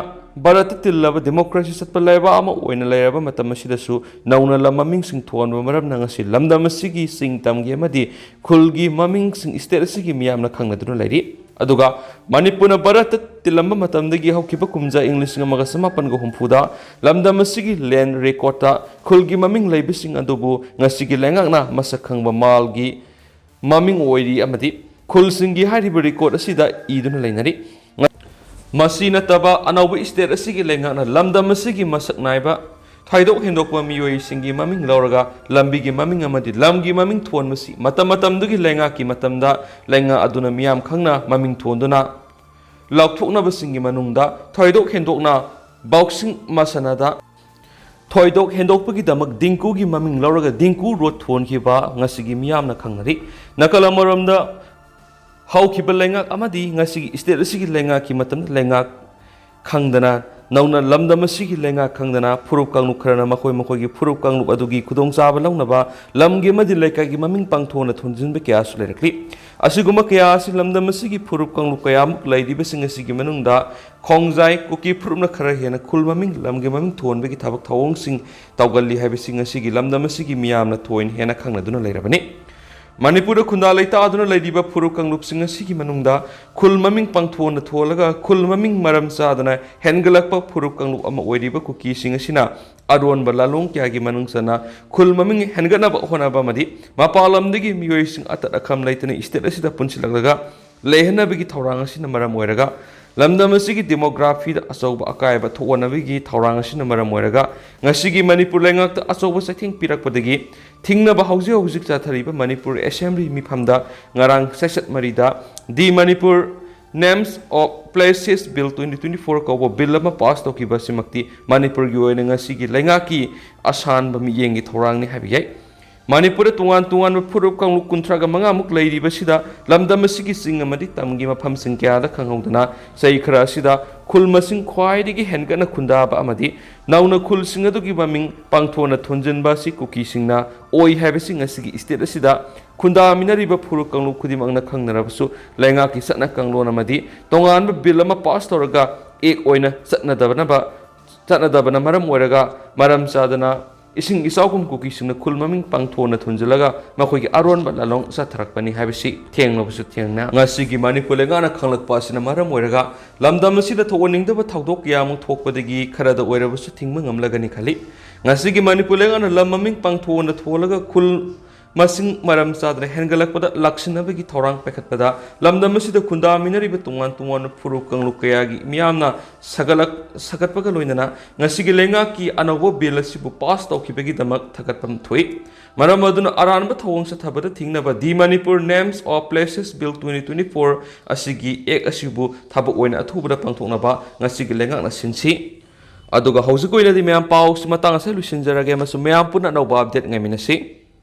ꯚꯥꯔꯠꯇ ꯇꯤꯜꯂꯕ democracy ꯆꯠꯄ ꯂꯩꯕꯥꯛ ꯑꯃ ꯑꯣꯏꯅ ꯂꯩꯔꯕ ꯃꯇꯝ ꯑꯁꯤꯗꯁꯨ ꯅꯧꯅ ꯂꯝ ꯃꯃꯤꯡꯁꯤꯡ ꯊꯣꯟꯕ ꯃꯔꯝꯅ ꯉꯁꯤ ꯂꯝꯗꯝ ꯑꯁꯤꯒꯤ ꯆꯤꯡ ꯇꯝꯒꯤ ꯑꯃꯗꯤ ꯈꯨꯜꯒꯤ ꯃꯃꯤꯡꯁꯤꯡ state ꯑꯁꯤꯒꯤ ꯃꯤꯌꯥꯝꯅ ꯈꯪꯅꯗꯨꯅ ꯂꯩꯔꯤ꯫ ꯑꯗꯨꯒ ꯃꯅꯤꯄꯨꯔꯅ ꯚꯥꯔꯠꯇ ꯇꯤꯜꯂꯝꯕ ꯃꯇꯝꯗꯒꯤ ꯍꯧꯈꯤꯕ ꯀꯨꯝꯖꯥ ꯏꯪ ꯂꯤꯁꯤꯡ ꯑꯃꯒ ꯆꯃꯥꯄꯟꯒ ꯍꯨꯝꯐꯨꯗ ꯂꯝꯗꯝ ꯑꯁꯤꯒꯤ land recordꯇ ꯈꯨꯜꯒꯤ ꯃꯃꯤꯡ ꯂꯩꯕꯁꯤꯡ ꯑꯗꯨꯕꯨ ꯉꯁꯤꯒꯤ ꯂꯩꯉꯥꯛꯅ ꯃꯁꯛ ꯈꯪꯕ ꯃꯥꯜꯒꯤ ꯃꯃꯤꯡ ꯑꯣꯏꯔꯤ ꯑꯃꯗꯤ ꯈꯨꯜꯁꯤꯡꯒꯤ ꯍꯥꯏꯔꯤꯕ record ꯑꯁꯤꯗ ꯏꯗꯨꯅ ꯂꯩꯅꯔꯤ꯫ ꯃꯁꯤ ꯅꯠꯇꯕ ꯑꯅꯧꯕ state ꯑꯁꯤꯒꯤ ꯂꯩꯉꯥꯛꯅ ꯂꯝꯗꯝ ꯑꯁꯤꯒꯤ ꯃꯁꯛ ꯅꯥꯏꯕ ꯊꯣꯏꯗꯣꯛ ꯍꯦꯟꯗꯣꯛꯄ ꯃꯤꯑꯣꯏꯁꯤꯡꯒꯤ ꯃꯃꯤꯡ ꯂꯧꯔꯒ ꯂꯝꯕꯤꯒꯤ ꯃꯃꯤꯡ ꯑꯃꯗꯤ ꯂꯝꯒꯤ ꯃꯃꯤꯡ ꯊꯣꯟꯕꯁꯤ ꯃꯇꯝ ꯃꯇꯝꯗꯨꯒꯤ ꯂꯩꯉꯥꯛꯀꯤ ꯃꯇꯝꯗ ꯂꯩꯉꯥꯛ ꯑꯗꯨꯅ ꯃꯤꯌꯥꯝ ꯈꯪꯅ ꯃꯃꯤꯡ ꯊꯣꯟꯗꯨꯅ ꯂꯥꯎꯊꯣꯛꯅꯕꯁꯤꯡꯒꯤ ꯃꯅꯨꯡꯗ ꯊꯣꯏꯗꯣꯛ ꯍꯦꯟꯗꯣꯛꯅ ꯕꯣꯛꯁꯤꯡ ꯃꯁꯥꯟꯅꯗ ꯊꯣꯏꯗꯣꯛ ꯍꯦꯟꯗꯣꯛꯄꯒꯤꯗꯃꯛ ꯗꯤꯡꯀꯨꯒꯤ ꯃꯃꯤꯡ ꯂꯧꯔꯒ ꯗꯤꯡꯀꯨ road ꯊꯣꯟꯈꯤꯕ ꯉꯁꯤꯒꯤ ꯃꯤꯌꯥꯝꯅ ꯈꯪꯅꯔꯤ꯫ ꯅꯥꯀꯜ ꯑꯃꯔꯣꯝꯗ ꯍꯧꯈꯤꯕ ꯂꯩꯉꯥꯛ ꯑꯃꯗꯤ ꯉꯁꯤꯒꯤ state ꯑꯁꯤꯒꯤ ꯂꯩꯉꯥꯛꯀꯤ ꯃꯇꯝꯗ ꯂꯩꯉꯥꯛ ꯈꯪꯗꯅ ꯅꯧꯅ ꯂꯝꯗꯝ ꯑꯁꯤꯒꯤ ꯂꯩꯉꯥꯛ ꯈꯪꯗꯅ ꯐꯨꯔꯨꯞ ꯀꯥꯡꯂꯨꯞ ꯈꯔꯅ ꯃꯈꯣꯏ ꯃꯈꯣꯏꯒꯤ ꯐꯨꯔꯨꯞ ꯀꯥꯡꯂꯨꯞ ꯑꯗꯨꯒꯤ ꯈꯨꯗꯣꯡꯆꯥꯕ ꯂꯧꯅꯕ ꯂꯝꯒꯤ ꯑꯃꯗꯤ ꯂꯩꯀꯥꯏꯒꯤ ꯃꯃꯤꯡ ꯄꯥꯡꯊꯣꯛꯅ ꯊꯣꯟꯖꯤꯟꯕ ꯀꯌꯥꯁꯨ ꯂꯩꯔꯛꯂꯤ꯫ ꯑꯁꯤꯒꯨꯝꯕ ꯀꯌꯥ ꯑꯁꯤ ꯂꯝꯗꯝ ꯑꯁꯤꯒꯤ ꯐꯨꯔꯨꯞ ꯀꯥꯡꯂꯨꯞ ꯀꯌꯥꯃꯨꯛ ꯂꯩꯔꯤꯕꯁꯤꯡ ꯑꯁꯤꯒꯤ ꯃꯅꯨꯡꯗ ꯈꯣꯡꯖꯥꯏ ꯀꯨꯀꯤ ꯐꯨꯔꯨꯞꯅ ꯈꯔ ꯍꯦꯟꯅ ꯈꯨꯜ ꯃꯃꯤꯡ, ꯂꯝꯒꯤ ꯃꯃꯤꯡ ꯊꯣꯟꯕꯒꯤ ꯊꯕꯛ ꯊꯧꯑꯣꯡꯁꯤꯡ ꯇꯧꯒꯜꯂꯤ ꯍꯥꯏꯕꯁꯤ ꯉꯁꯤꯒꯤ ꯂꯝꯗꯝ ꯑꯁꯤꯒꯤ ꯃꯤꯌꯥꯝꯅ ꯊꯣꯏꯅ ꯍꯦꯟꯅ ꯈꯪꯅꯗꯨꯅ ꯂꯩꯔꯕꯅꯤ꯫ ꯃꯅꯤꯄꯨꯔꯗ ꯈꯨꯟꯗꯥ ꯂꯩꯇꯥꯗꯨꯅ ꯂꯩꯔꯤꯕ ꯐꯨꯔꯨꯞ ꯀꯥꯡꯂꯨꯞꯁꯤꯡ ꯑꯁꯤꯒꯤ ꯃꯅꯨꯡꯗ ꯈꯨꯜ ꯃꯃꯤꯡ ꯄꯥꯡꯊꯣꯟꯅ ꯊꯣꯜꯂꯒ ꯈꯨꯜ ꯃꯃꯤꯡ ꯃꯔꯝ ꯆꯥꯗꯅ ꯍꯦꯟꯒꯠꯂꯛꯄ ꯐꯨꯔꯨꯞ ꯀꯥꯡꯂꯨꯞ ꯑꯃ ꯑꯣꯏꯔꯤꯕ ꯀꯨꯀꯤꯁꯤꯡ ꯑꯁꯤꯅ ꯑꯔꯣꯟꯕ ꯂꯥꯂꯣꯡ ꯀꯌꯥꯒꯤ ꯃꯅꯨꯡ ꯆꯟꯅ ꯈꯨꯜ ꯃꯃꯤꯡ ꯍꯦꯟꯒꯠꯅꯕ ꯍꯣꯠꯅꯕ ꯑꯃꯗꯤ ꯃꯄꯥꯟ ꯂꯝꯗꯒꯤ ꯃꯤꯑꯣꯏꯁꯤꯡ ꯑꯇꯠ ꯑꯈꯝ ꯂꯩꯇꯅ ꯁ꯭ꯇꯦꯠ ꯑꯁꯤꯗ ꯄꯨꯟꯁꯤꯜꯂꯛꯂꯒ ꯂꯩꯍꯟꯅꯕꯒꯤ ꯊꯧꯔꯥꯡ ꯑꯁꯤꯅ ꯃꯔꯝ ꯑꯣꯏꯔꯒ ꯂꯝꯗꯝ ꯑꯁꯤꯒꯤ ꯗꯦꯃꯣꯒ꯭ꯔꯥꯐꯤꯗ ꯑꯆꯧꯕ ꯑꯀꯥꯏꯕ ꯊꯣꯛꯍꯟꯅꯕꯒꯤ ꯊꯧꯔꯥꯡ ꯑꯁꯤꯅ ꯃꯔꯝ ꯑꯣꯏꯔꯒ ꯉꯁꯤꯒꯤ ꯃꯅꯤꯄꯨꯔ ꯂꯩꯉꯥꯛꯇ ꯑꯆꯧꯕ ꯆꯩꯊꯦꯡ ꯄꯤꯔꯛꯄꯗꯒꯤ ꯊꯤꯡꯅꯕ ꯍꯧꯖꯤꯛ ꯍꯧꯖꯤꯛ ꯆꯠꯊꯔꯤꯕ ꯃꯅꯤꯄꯨꯔ ꯑꯦꯁꯦꯝꯕ꯭ꯂꯤ ꯃꯤꯐꯝꯗ ꯉꯔꯥꯡ ꯆꯩꯆꯠ ꯃꯔꯤꯗ The Manipur Names of Places Bill twenty twenty-four ꯀꯧꯕ ꯕꯤꯜ ꯑꯃ ꯄꯥꯁ ꯇꯧꯈꯤꯕ ꯑꯁꯤꯃꯛꯇꯤ ꯃꯅꯤꯄꯨꯔꯒꯤ ꯑꯣꯏꯅ ꯉꯁꯤꯒꯤ ꯂꯩꯉꯥꯛꯀꯤ ꯑꯁꯥꯟꯕ ꯃꯤꯠꯌꯦꯡꯒꯤ ꯊꯧꯔꯥꯡꯅꯤ ꯍꯥꯏꯕ ꯌꯥꯏ꯫ ꯃꯅꯤꯄꯨꯔꯗ ꯇꯣꯉꯥꯟ ꯇꯣꯉꯥꯟꯕ ꯐꯨꯔꯨꯞ ꯀꯥꯡꯂꯨꯞ ꯀꯨꯟꯊ꯭ꯔꯥꯒ ꯃꯉꯥꯃꯨꯛ ꯂꯩꯔꯤꯕꯁꯤꯗ ꯂꯝꯗꯝ ꯑꯁꯤꯒꯤ ꯆꯤꯡ ꯑꯃꯗꯤ ꯇꯝꯒꯤ ꯃꯐꯝꯁꯤꯡ ꯀꯌꯥꯗ ꯈꯪꯍꯧꯗꯅ ꯆꯍꯤ ꯈꯔ ꯑꯁꯤꯗ ꯈꯨꯜ ꯃꯁꯤꯡ ꯈ꯭ꯋꯥꯏꯗꯒꯤ ꯍꯦꯟꯒꯠꯅ ꯈꯨꯟꯗꯥꯕ ꯑꯃꯗꯤ ꯅꯧꯅ ꯈꯨꯜꯁꯤꯡ ꯑꯗꯨꯒꯤ ꯃꯃꯤꯡ ꯄꯥꯡꯊꯣꯟꯅ ꯊꯣꯟꯖꯤꯟꯕ ꯑꯁꯤ ꯀꯨꯀꯤꯁꯤꯡꯅ ꯑꯣꯏ ꯍꯥꯏꯕꯁꯤ ꯉꯁꯤꯒꯤ ꯁ꯭ꯇꯦꯠ ꯑꯁꯤꯗ ꯈꯨꯟꯗꯥꯃꯤꯟꯅꯔꯤꯕ ꯐꯨꯔꯨꯞ ꯀꯥꯡꯂꯨꯞ ꯈꯨꯗꯤꯡꯃꯛꯅ ꯈꯪꯅꯔꯕꯁꯨ ꯂꯩꯉꯥꯛꯀꯤ ꯆꯠꯅ ꯀꯥꯡꯂꯣꯟ ꯑꯃꯗꯤ ꯇꯣꯉꯥꯟꯕ ꯕꯤꯜ ꯑꯃ ꯄꯥꯁ ꯇꯧꯔꯒ ꯑꯦꯛ ꯑꯣꯏꯅ ꯆꯠꯅꯗꯕꯅꯕ ꯆꯠꯅꯗꯕꯅ ꯃꯔꯝ ꯑꯣꯏꯔꯒ ꯃꯔꯝ ꯆꯥꯗꯅ ꯏꯁꯤꯡ ꯏꯆꯥꯎꯒꯨꯝ ꯀꯨꯀꯤꯁꯤꯡꯅ ꯈꯨꯜ ꯃꯃꯤꯡ ꯄꯥꯡꯊꯣꯟꯅ ꯊꯣꯟꯖꯤꯜꯂꯒ ꯃꯈꯣꯏꯒꯤ ꯑꯔꯣꯟꯕ ꯂꯥꯂꯣꯡ ꯆꯠꯊꯔꯛꯄꯅꯤ ꯍꯥꯏꯕꯁꯤ ꯊꯦꯡꯂꯕꯁꯨ ꯊꯦꯡꯅ ꯉꯁꯤꯒꯤ ꯃꯅꯤꯄꯨꯔ ꯂꯩꯉꯥꯛꯅ ꯈꯪꯂꯛꯄ ꯑꯁꯤꯅ ꯃꯔꯝ ꯑꯣꯏꯔꯒ ꯂꯝꯗꯝ ꯑꯁꯤꯗ ꯊꯣꯛꯍꯟꯅꯤꯡꯗꯕ ꯊꯧꯗꯣꯛ ꯀꯌꯥ ꯑꯃ ꯊꯣꯛꯄꯗꯒꯤ ꯈꯔꯗ ꯑꯣꯏꯔꯕꯁꯨ ꯊꯤꯡꯕ ꯉꯝꯂꯒꯅꯤ ꯈꯜꯂꯤ꯫ ꯉꯁꯤꯒꯤ ꯃꯅꯤꯄꯨꯔ ꯂꯩꯉꯥꯛꯅ ꯂꯝ ꯃꯃꯤꯡ ꯄꯥꯡꯊꯣꯟꯅ ꯊꯣꯜꯂꯒ ꯈꯨꯜ ꯃꯁꯤꯡ ꯃꯔꯝ ꯆꯥꯗꯅ ꯍꯦꯟꯒꯠꯂꯛꯄꯗ ꯂꯥꯛꯁꯤꯟꯅꯕꯒꯤ ꯊꯧꯔꯥꯡ ꯄꯥꯏꯈꯠꯄꯗ ꯂꯝꯗꯝ ꯑꯁꯤꯗ ꯈꯨꯟꯗꯥꯃꯤꯟꯅꯔꯤꯕ ꯇꯣꯉꯥꯟ ꯇꯣꯉꯥꯟꯕ ꯐꯨꯔꯨꯞ ꯀꯥꯡꯂꯨꯞ ꯀꯌꯥꯒꯤ ꯃꯤꯌꯥꯝꯅ ꯁꯥꯒꯠꯂꯛ-, ꯁꯥꯒꯠꯄꯒ ꯂꯣꯏꯅꯅ ꯉꯁꯤꯒꯤ ꯂꯩꯉꯥꯛꯀꯤ ꯑꯅꯧꯕ ꯕꯤꯜ ꯑꯁꯤꯕꯨ ꯄꯥꯁ ꯇꯧꯈꯤꯕꯒꯤꯗꯃꯛ ꯊꯥꯒꯠꯐꯝ ꯊꯣꯛꯏ꯫ ꯃꯔꯝ ꯑꯗꯨꯅ ꯑꯔꯥꯟꯕ ꯊꯧꯑꯣꯡ ꯆꯠꯊꯕꯗ ꯊꯤꯡꯅꯕ The Manipur Names of Places Bill twenty twenty-four ꯑꯁꯤꯒꯤ ꯑꯦꯛ ꯑꯁꯤꯕꯨ ꯊꯕꯛ ꯑꯣꯏꯅ ꯑꯊꯨꯕꯗ ꯄꯥꯡꯊꯣꯛꯅꯕ ꯉꯁꯤꯒꯤ ꯂꯩꯉꯥꯛꯅ ꯁꯤꯟꯁꯤ꯫ ꯑꯗꯨꯒ ꯍꯧꯖꯤꯛ ꯑꯣꯏꯅꯗꯤ ꯃꯌꯥꯝ ꯄꯥꯎꯁꯤ ꯃꯇꯥꯡ ꯑꯁꯤꯗ ꯂꯣꯏꯁꯤꯟꯖꯔꯒꯦ ꯑꯃꯁꯨꯡ ꯃꯌꯥꯝ ꯄꯨꯟꯅ ꯑꯅꯧꯕ ꯑꯞꯗꯦꯠ ꯉꯥꯏꯃꯤꯟꯅꯁꯤ꯫